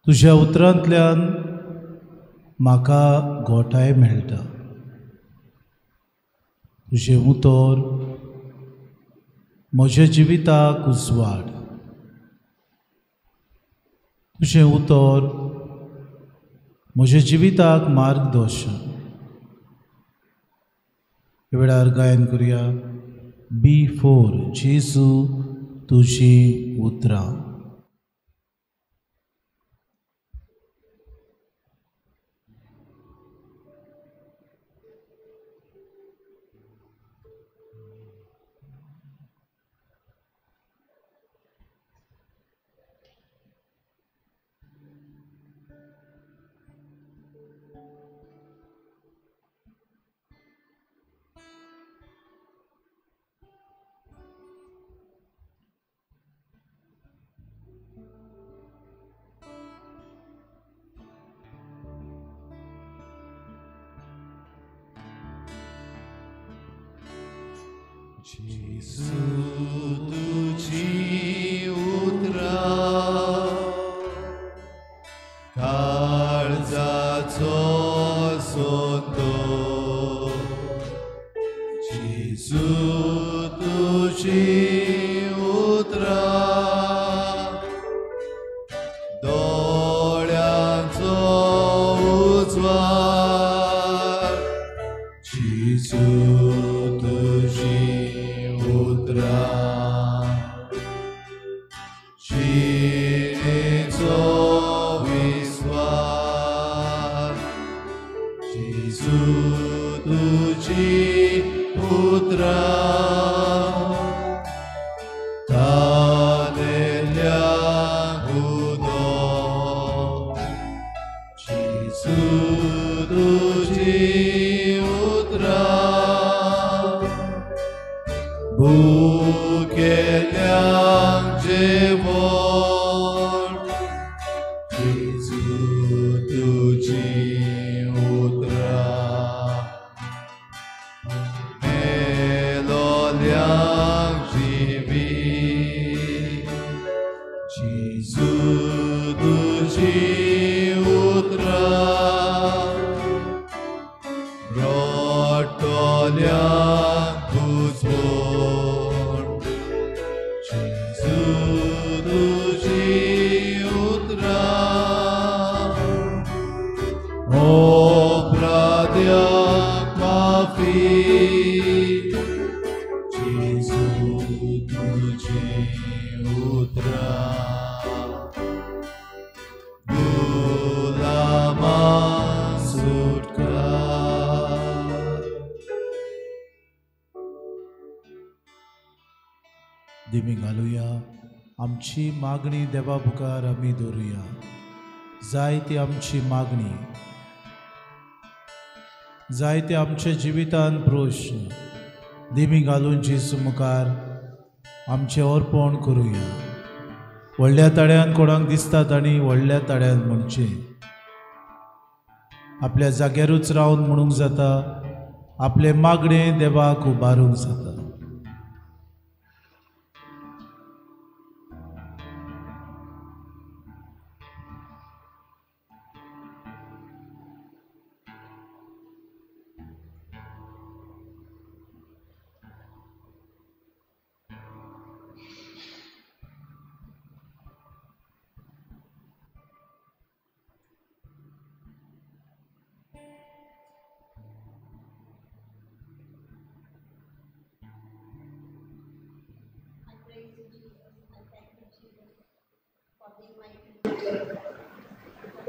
तुज्या उतरांतल्यान म्हाका घोटाय मेळटा. तुजें उतर म्हज्या जिविताक उजवाड. तुजें उतर म्हज्या जिविताक मार्गदर्शन. ह्या वेळार गायन करुया B4 जेजू तुजी उतरां. जेजू तुजी उतरां काळजाचो सोदो. जेजू तुजी उतरां दोळ्यांचो उजवाड. जेजू तुजी उतरां जिणेचो विस्वास. जेजू तुजी उतरां तानेल्यांक उदो. जेजू तुजी उतरां भुकेल्यांक जेवण. जेजू तुजी उतरां मेलोल्यांक जिवीत. जेजू तुजी उतरां रडटल्यांक बुजवण. जेजू तुजी उतरां अपराध्यांक माफी. जेजू तुजी उतरां गुलामां सुटका. दिमी घालुया आमची मागणी देवा मुखार आमी दवरुया. जाय ती आमची मागणी, जाय ते आमच्या जिवितान प्रश्न दिमी घालून जेजू मुखार आमचें अर्पण करुया. व्हडल्या ताळ्यान कोणाक दिसता तांणी व्हडल्या ताळ्यान म्हणचें. आपल्या जाग्यारूच रावन म्हणूंक जाता, आपलें मागणें देवाक उबारूंक जाता.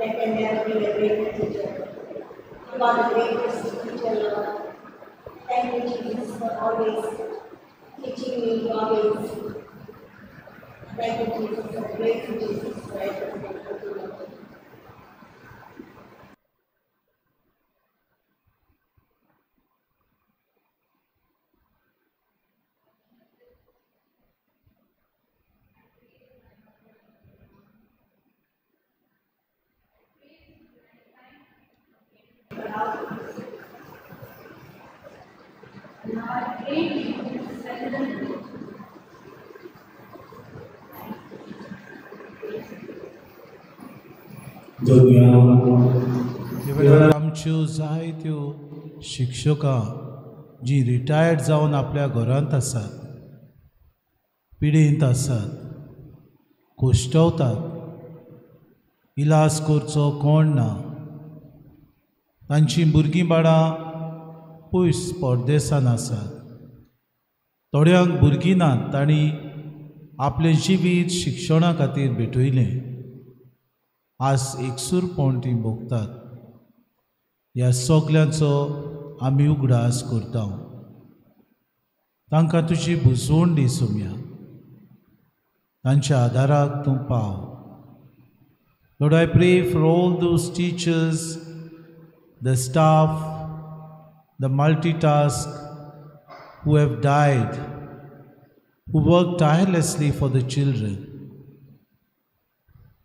There can never be a greater teacher. You are the greatest teacher, Lord. Thank you, Jesus, for always teaching me your ways. Thank you, Jesus. I praise you, Jesus, for everything. Thank you, Lord. Now I pray to you to strengthen me. ह्या वेळार आमच्यो जायत्यो शिक्षकां जीं रिटायर्ड जावन आपल्या घरांत आसात, पिडेंत आसात, कोश्टवतात, इलाज करचो कोण ना, तांचीं भुरगीं बाळां पयस परदेसान आसात, थोड्यांक भुरगीं नात, तांणी आपलें जिवीत शिक्षणा खातीर भेटयलें, आज एकसूरपण तीं भोगतात. ह्या सगल्यांचो आमी उगडास करता. तांकां तुजी बुजवण दी सोम्या, तांच्या आदाराक तूं पाव. Lord, I pray for all those teachers, the staff, the multitask who have died, who worked tirelessly for the children.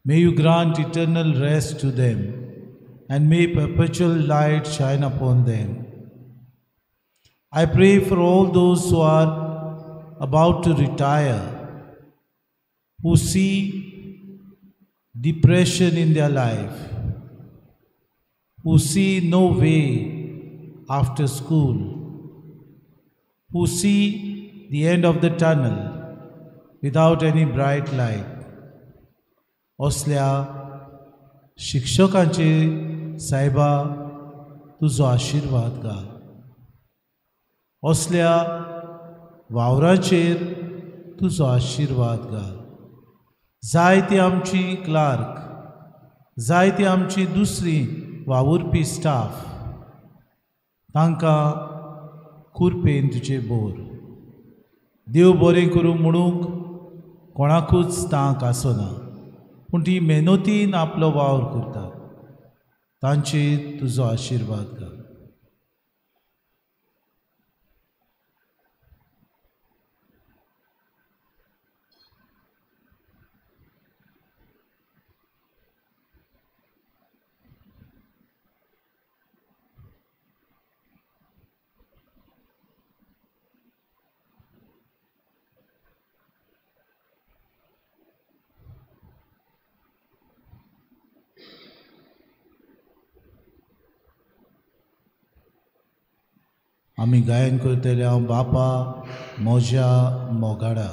May you grant eternal rest to them and may perpetual light shine upon them. I pray for all those who are about to retire, who see depression in their life, who see no way after school, who see the end of the tunnel without any bright light. असल्या शिक्षकांचे सायबा तुजो आशिर्वाद घाल. असल्या वावराचेर तुजो आशिर्वाद घाल. जायती आमची क्लार्क, जायती आमची दुसरी वावुरपी स्टाफ, तांकां कुरपेन तुजे बोर. देव बरें करूं म्हणूंक कोणाकूच तांक आसना, पूण ती मेहनतीन आपलो वावर करता, तांचेर तुजो आशिर्वाद घाल. आमी गायन करतले हांव बापा म्हज्या मोगाडा,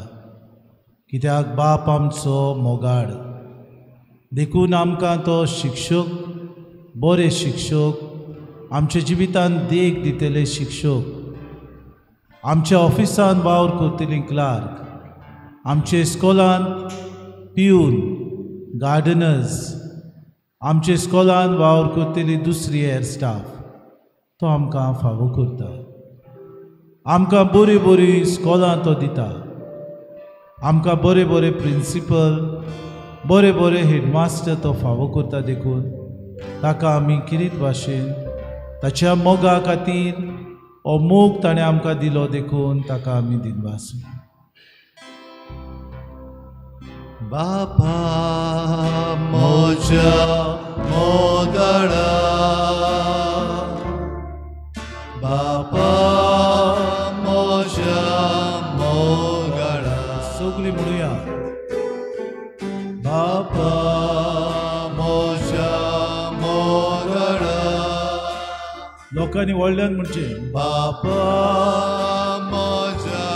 कित्याक बाप आमचो मोगाड, देखून आमकां तो शिक्षक, बरे शिक्षक, आमच्या जिवितान देख दितले शिक्षक, आमच्या ऑफिसान वावर करतली क्लार्क, आमचे इस्कोलान पियून, गार्डनर्स, आमचे इस्कोलान वावर करतली दुसरी हेर स्टाफ, तो आमकां फावो करता. आमकां बरीं बरीं इस्कोलां तो दिता, आमकां बरे बरे प्रिंसिपल, बरे बरे हेडमास्टर तो फावो करता. देखून ताका आमी किरीत भाशेन ताच्या मोगा खातीर हो मोग ताणें आमकां दिलो, देखून ताका आमी दिनवास. बापा म्हज्या मोगाळा, बापा म्हज्या मोगाळा, सगळीं म्हणुया, बापा म्हज्या मोगाळा. लोकांनी व्हडल्यान म्हणचें, बापा म्हज्या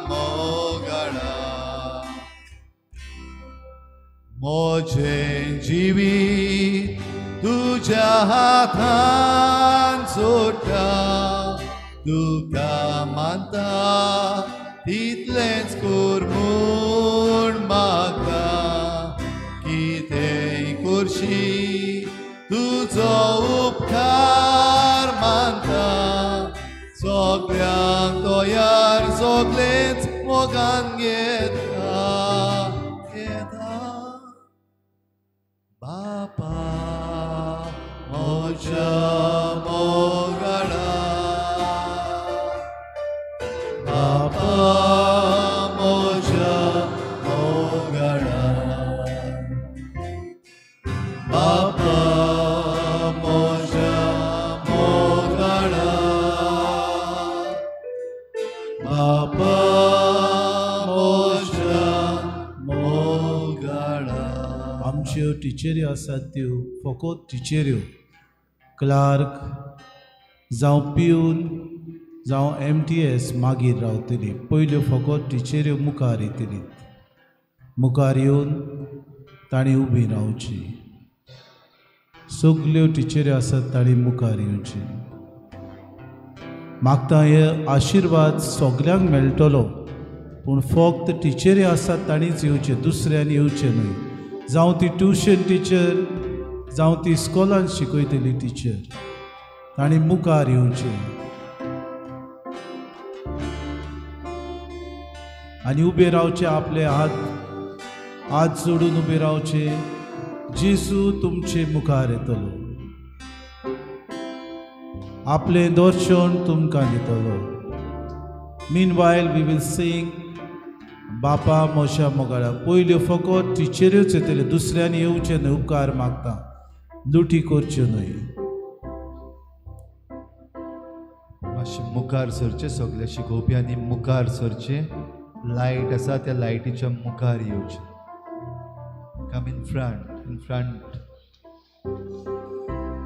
मोगाळा, म्हजें जिवीत तुज्या हातान सोडटा, तुका मानता तितलेंच कर म्हूण मागता, कितेंय करशी तुजो उपकार मानता, सगळ्यांक तयार सगळेंच मोगान घेता घेता. बापा म्हज्या मोगाळा, बापा म्हज्या मोगाळा, बापा म्हज्या मोगाळा, बापा म्हज्या मोगाळा. आमच्यो ज्यो टिचरी आसात त्यो फकत टिचऱ्यो, क्लार्क जावं पिवन जावं MTS मागीर रावतली. पयल्यो फकत टिचऱ्यो मुखार येतली. मुखार येवन तांणी उबी रावची. सगल्यो टिचऱ्यो आसात तांणी मुखार येवची. मागता हे आशिर्वाद सगल्यांक मेळटलो, पूण फक्त टिचरी आसात तांणीच येवचें, दुसऱ्यान येवचें न्हय. जावं ती ट्युशन टिचर, जावं ती इस्कॉलान शिकयतली टिचर, तांणी मुखार येवचें आनी उबे रावचे. आपले हात हात जोडून उबे रावचे. जेजू तुमचे मुखार येतलो, आपलें दर्शन तुमकां दितलो. Meanwhile we will sing बापा मोशा मोगाळा. पयल्यो फकत टिचऱ्योच येतल्यो, दुसऱ्यांनी येवचें न्हय. उपकार मागता, लुटी करच्यो न्हय. मातशें मुखार सरचें, सगळे शिकोवप्यांनी मुखार सरचें. लायट आसा त्या लायटीच्या मुखार येवचें. Come in front, in front.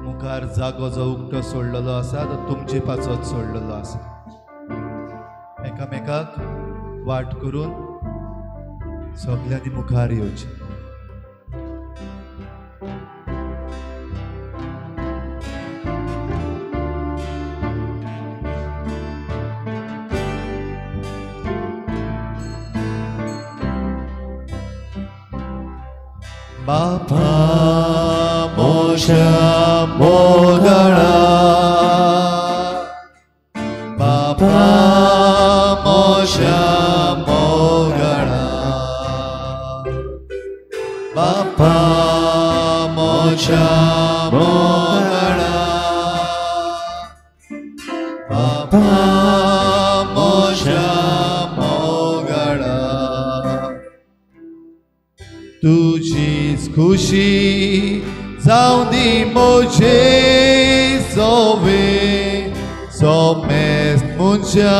मुखार जागो जो उक्तो सोडलेलो आसा तो तुमचे पासत सोडलेलो आसा. एकामेकाक वाट करून सगल्यांनी मुखार येवचें. बापा मोशा मोगळा, बापा मोशा मोगळा, बापा मोशा मोगळा, बापा मोशा मोगळा. तुझीच खुशी जावं दी म्हजे सोवे, सोमेस्त मनशा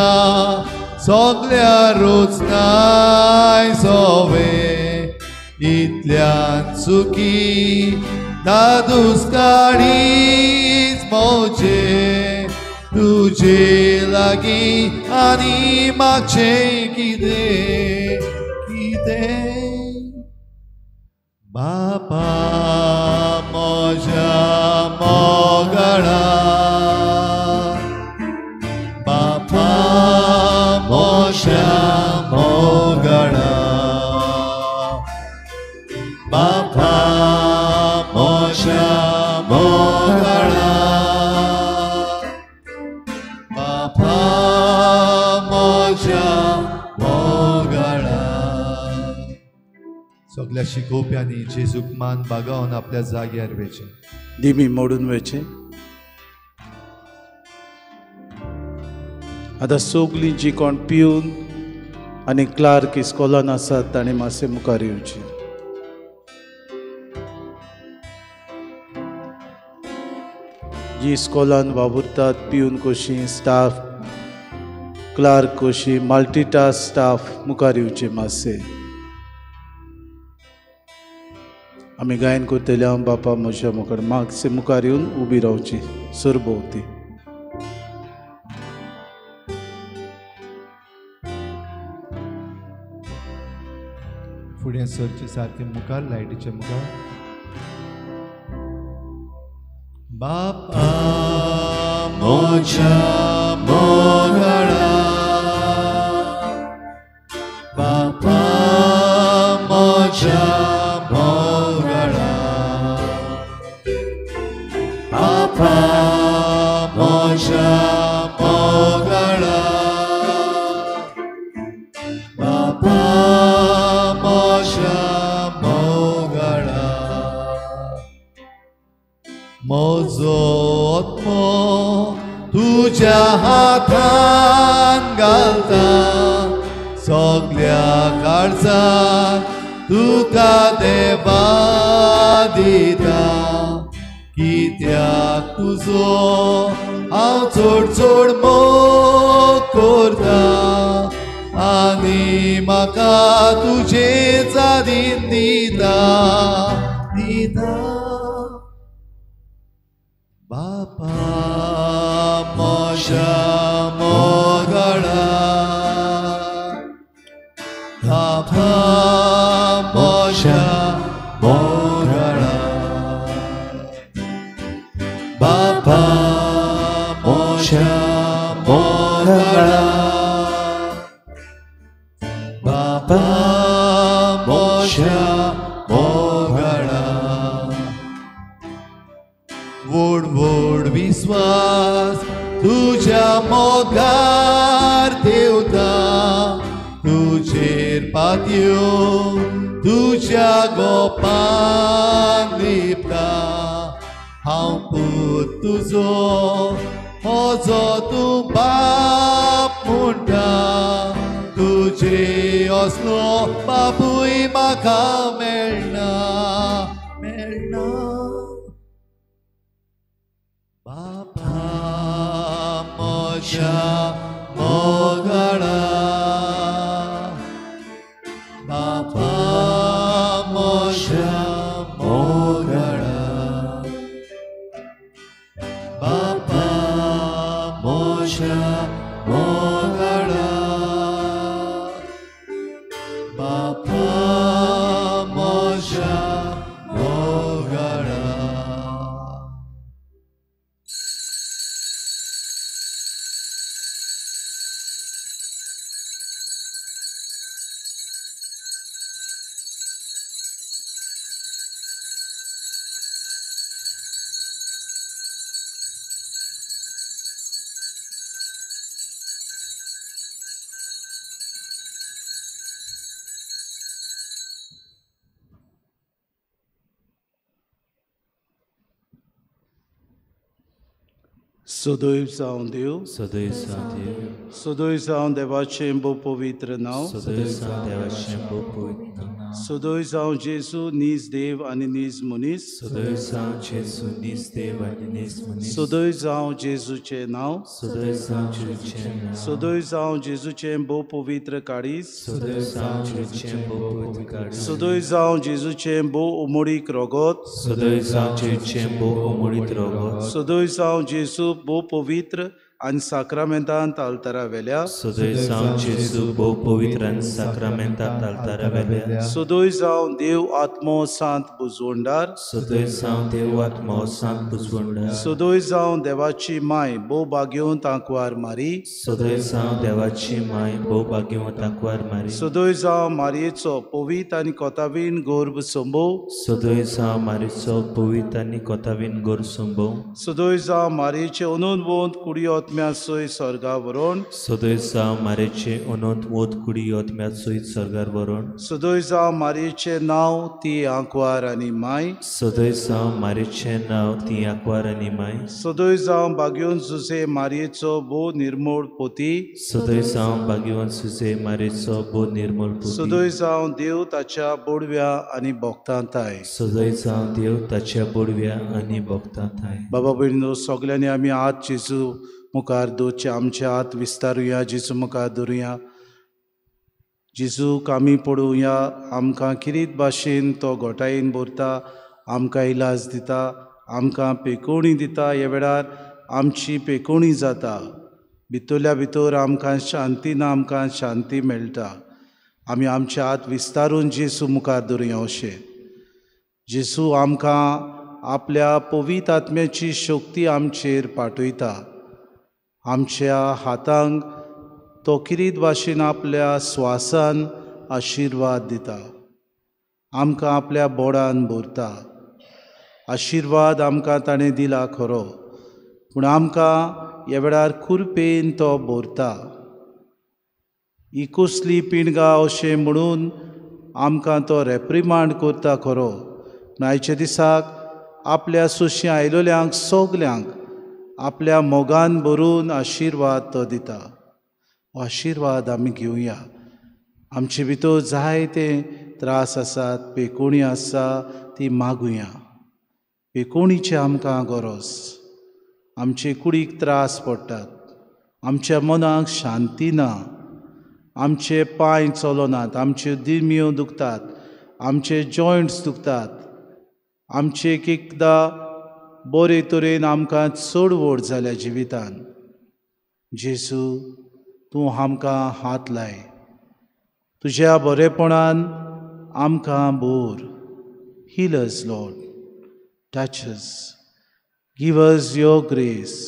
सगल्या रोजनाय सोवे. इतल्यान सुखी दादूस काडीच म्हजे, तुजे लागीं आनी मागचें कितें कितें. बापा म्हज्या मोगळा, बापा म्हज्या मोगळा, बापा म्हज्या मोगळा, बापा म्हज्या मोगळा. सगळ्या शिकोवप्यांनी जेजूक मान बागावन आपल्या जाग्यार वेचें. दिमी मोडून वेचें. आतां सगलीं जी कोण पिवन आनी क्लार्क इस्कॉलान आसात तांणी मातशें मुखार येवचें. जी इस्कॉलान वावुरतात पिवन कशी, स्टाफ क्लार्क कशी, मल्टीटास्क स्टाफ मुखार येवचें मातशें. आमी गायन करतले हांव बापा म्हज्या मुखार. मातशें मुखार येवन उबी रावची सरभोंवती. फुडें सरचें सारकें मुखार, लायटीच्या मुखार. बापा म्हज्या मोगळा, बापा म्हज्या मोगळा, बापा म्हज्या मोगळा, बापा म्हज्या मोगळा. म्हजो आत्मो तुज्या हातान घालता, सगल्या काळजान तुका देवा दिता. कित्याक तुजो हांव चड चड मोग करता आनी म्हाका तुजें जादीन दिता दिता. बापा म्हज्या मोगाळा, बापा म्हज्या मोगाळा, बापा म्हज्या मोगाळा, बापा म्हज्या मोगाळा. व्हड व्हड विस्वास तुज्या मोगार देवता, तुजेर पातयो तुज्या गोपान लिपता. हांव पूत तुजो म्हजो तूं बाप म्हणटा, तुजे असलो बापूय म्हाका मेळना मेळना. बापा म्हज्या मोगाळा, बापा म्हज्या मोगाळा, बापा म्हज्या मोगाळा, बापा म्हज्या मोगाळा. सदैव जावं देव, सदैव जावं देव, सदैव जावं देवाचें भोव पवित्र नांव, सदैव जावं देवाचें भोव पवित्र नांव, सदैव जावं जेजू नीज देव आनी नीज मनीस, सदैव जावं जेजू नीज देव आनी नीज मनीस, सदैव जावं जेजूचें नांव, सदैव जावं जेजूचें नांव, सदैव जावं जेजूचें भोव पवित्र काळीज, सदैव जावं जेजूचें भोव पवित्र काळीज, सदैव जावं जेजूचें भोव उमळीक रगत, सदैव जावं जेजूचें भोव उमळीक रगत, सदैव जावं जेजू भोव पवित्र आनी साक्रामेंतांत आल्तारा वेल्या, सदैव जावं जेजू भोव पवित्र आनी साक्रामेंतांत आल्तारा वेल्या, सदैव जावं देव आत्मो सांत बुजवंडार, सदैव जावं देव आत्मो सांत बुजवंडार, सदैव जावं देवाची माय भोव भाग्यवंत आंकवार मारी, सदैव जावं देवाची माय भोव भाग्यवंत आंकवार मारी, सदैव जावं मारयेचो पवित्र आनी कोतावीन गर्भ संभव, सदैव जावं मारयेचो पवित्र आनी कोतावीन गर्भ संभव, सदैव जावं मारयेचे अनंत कुडी आत्म्या सयत स्वर्गा व्हरोन, सदैव जावं मारयेचे अनंत वत कुडी आत्म्या सयत स्वर्गार व्हरोन, सदैव जावं मारयेचें नांव ती आंकवार आनी माय, सदैव जावं मारयेचें नांव ती आंकवार आनी माय, सदैव जावं भाग्यवंत जुझे मारयेचो भोव निर्मळ पोती, सदैव जावं भाग्यवंत जुझे मारयेचो भोव निर्मळ पोती, सदैव जावं देव ताच्या बोडव्या आनी भक्तांताय, सदैव जावं देव ताच्या बोडव्या आनी भक्तांताय. बाबा भयणीनो, सगल्यांनी आमी हात जेजू मुखार दवरचे, आमचे हात विस्तारुया, जेजू मुखार दवरुया, जेजूक आमी पळोवया. आमकां किरीत भाशेन तो घोटायेन भरता, आमकां इलाज दिता, आमकां पेकोवणी दिता. ह्या वेळार आमची पेकोवणी जाता, भितरल्या भितर आमकां शांती ना, आमकां शांती मेळटा. आमी आमचे हात विस्तारून जेजू मुखार दवरुया. अशें जेजू आमकां आपल्या पवित्र आत्म्याची शक्ती आमचेर पाठयता. आमच्या हातांक तो किरीत भाशेन आपल्या स्वासान आशिर्वाद दिता, आमकां आपल्या बोडान भरता. आशिर्वाद आमकां ताणें दिला खरो, पूण आमकां ह्या वेळार कुरपेन तो भरता. ही कसली पिणगा अशें म्हणून आमकां तो रेप्रिमांड करता खरो, पूण आयच्या दिसाक आपल्या सुशी आयलोल्यांक सगल्यांक आपल्या मोगान भरून आशिर्वाद तो दिता. आशिर्वाद आमी घेवया. आमचे भितर जायते त्रास आसात, पेकोवणी आसा, ती मागुया. पेकोवणीची आमकां गरज. आमचे कुडीक त्रास पडटात, आमच्या मनाक शांती ना, आमचे पांय चलनात, आमच्यो दिमयो दुखतात, आमचे जॉयंट्स दुखतात. आमचे एक एकदां बरे तरेन आमकां चड व्हड जाल्या जिवितान। जेजू तूं आमकां हात लाय, तुज्या बरेपणान आमकां bore. Heal us Lord, touch us, give us your grace.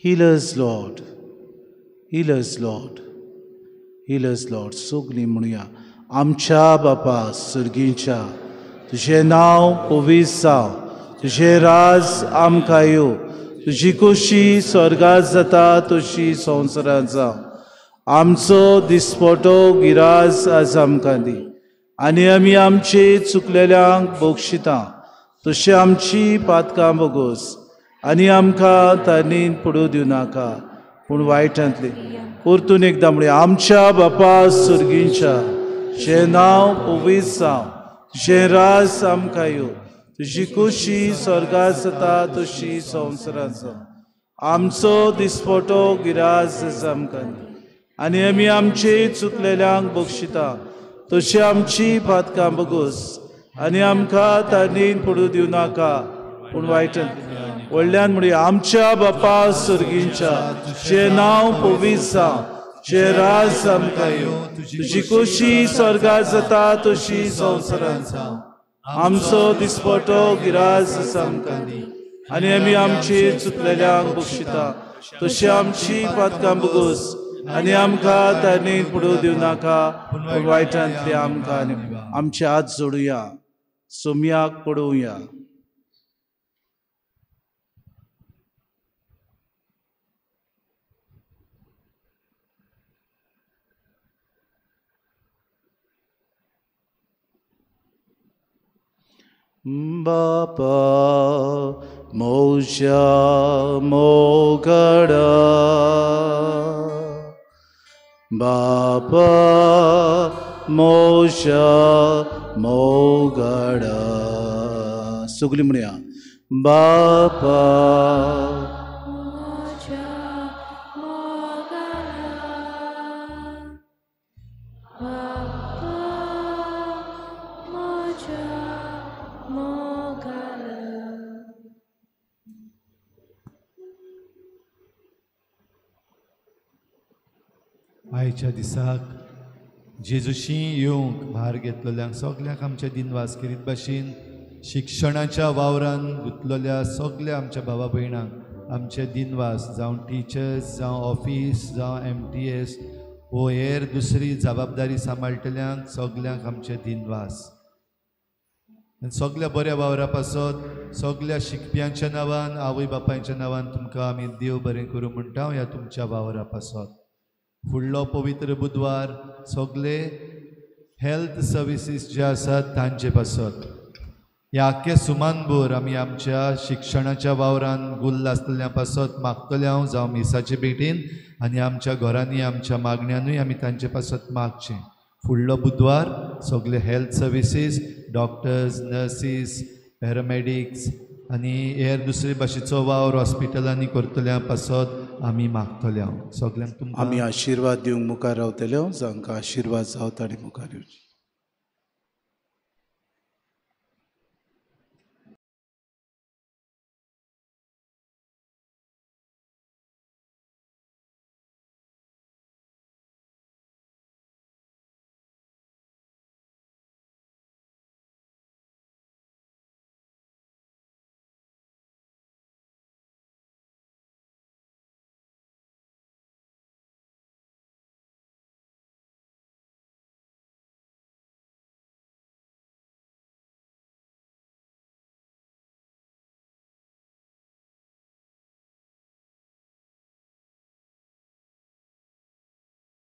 Heal us Lord, heal us Lord, heal us Lord. सगळीं म्हणुया, आमच्या बापा सर्गीच्या, तुजें नांव पवित्र जावं, तुजें राज आमकां येवं, तुजी खोशी स्वर्गात जाता तशी संवसारांत जावं। आमचो दिसपटो गिराज आज आमकां दी, आनी आमी आमचे चुकलेल्यांक बक्षिता तशी आमची पातकां बोगोस, आनी आमकां तांणी पडूं दिवं नाका पूण वायटांतली। परतून एकदां म्हणया, आमच्या बापा सर्गीच्या, तुजें नांव पवित्र जावं, तुजें राज आमकां येवं, तुजी खोशी स्वर्गात जाता तशी संवसारांत जावं। आमचो दिसपटो गिराज आमकां दी, आनी आमी आमचे चुकलेल्यांक बक्षिता तशी आमची पातकां बोगोस, आनी आमकां तांणी पडूं दिवं नाका पूण वायटांतली। व्हडल्यान म्हणया, आमच्या बापा सर्गीच्या, तुजें नांव पवित्र जावं, तुजें राज आमकां येवं, तुजी खोशी स्वर्गात जाता तशी संवसारांत जावं। आमचो दिसपटो गिराज आमकां दी, आनी आमी आमचे चुकलेल्यांक बक्षिता तशी आमची पातकां बोगोस, आनी आमकां तांणी पडूं दिवं नाका पूण वायटांतली आमकां। आमचे हात जोडुया, सोम्याक पडोवया। बापा मोज्या मोगडा, बापा मोज्या मोगडा। सगळीं म्हणया, बापा आयच्या दिसाक जेजूशी येवंक भार घेतलेल्यांक सगल्यांक आमच्या दिनवास करीत भाशेन शिक्षणाच्या वावरान गुंतलेल्या सगल्या आमच्या भावा भयणांक आमचे दिनवास, जावं टिचर्स, जावं ऑफीस, जावं MTS वो हेर दुसरी जबाबदारी सांबाळटल्यांक सगल्यांक आमचे दिनवास। आनी सगल्या बऱ्या वावरा पासत सगल्या शिकप्यांच्या नांवान, आवय बापायच्या नांवान तुमकां आमी देव बरें करूं म्हणटा ह्या तुमच्या वावरा पासत। फुडलो पवित्र बुधवार सगळे हेल्थ सर्विसीस जे आसात तांचे पासत ह्या आख्खे सुमानभर आमी आमच्या शिक्षणाच्या वावरान गुल्ल आसतल्या पासत मागतले हांव, जावं मिसाचे भेटीन आनी आमच्या घरांनी आमच्या मागण्यानूय आमी तांचे पासत मागचें। फुडलो बुधवार सगळे health services, doctors, nurses, paramedics आनी हेर दुसरे भाशेचो वावर हॉस्पिटलांनी करतल्या पासत आमी मागतले हांव सगल्यांक तुमकां आमी आशिर्वाद दिवंक मुखार रावतले, जांकां आशिर्वाद जावं तांणी मुखार येवचें।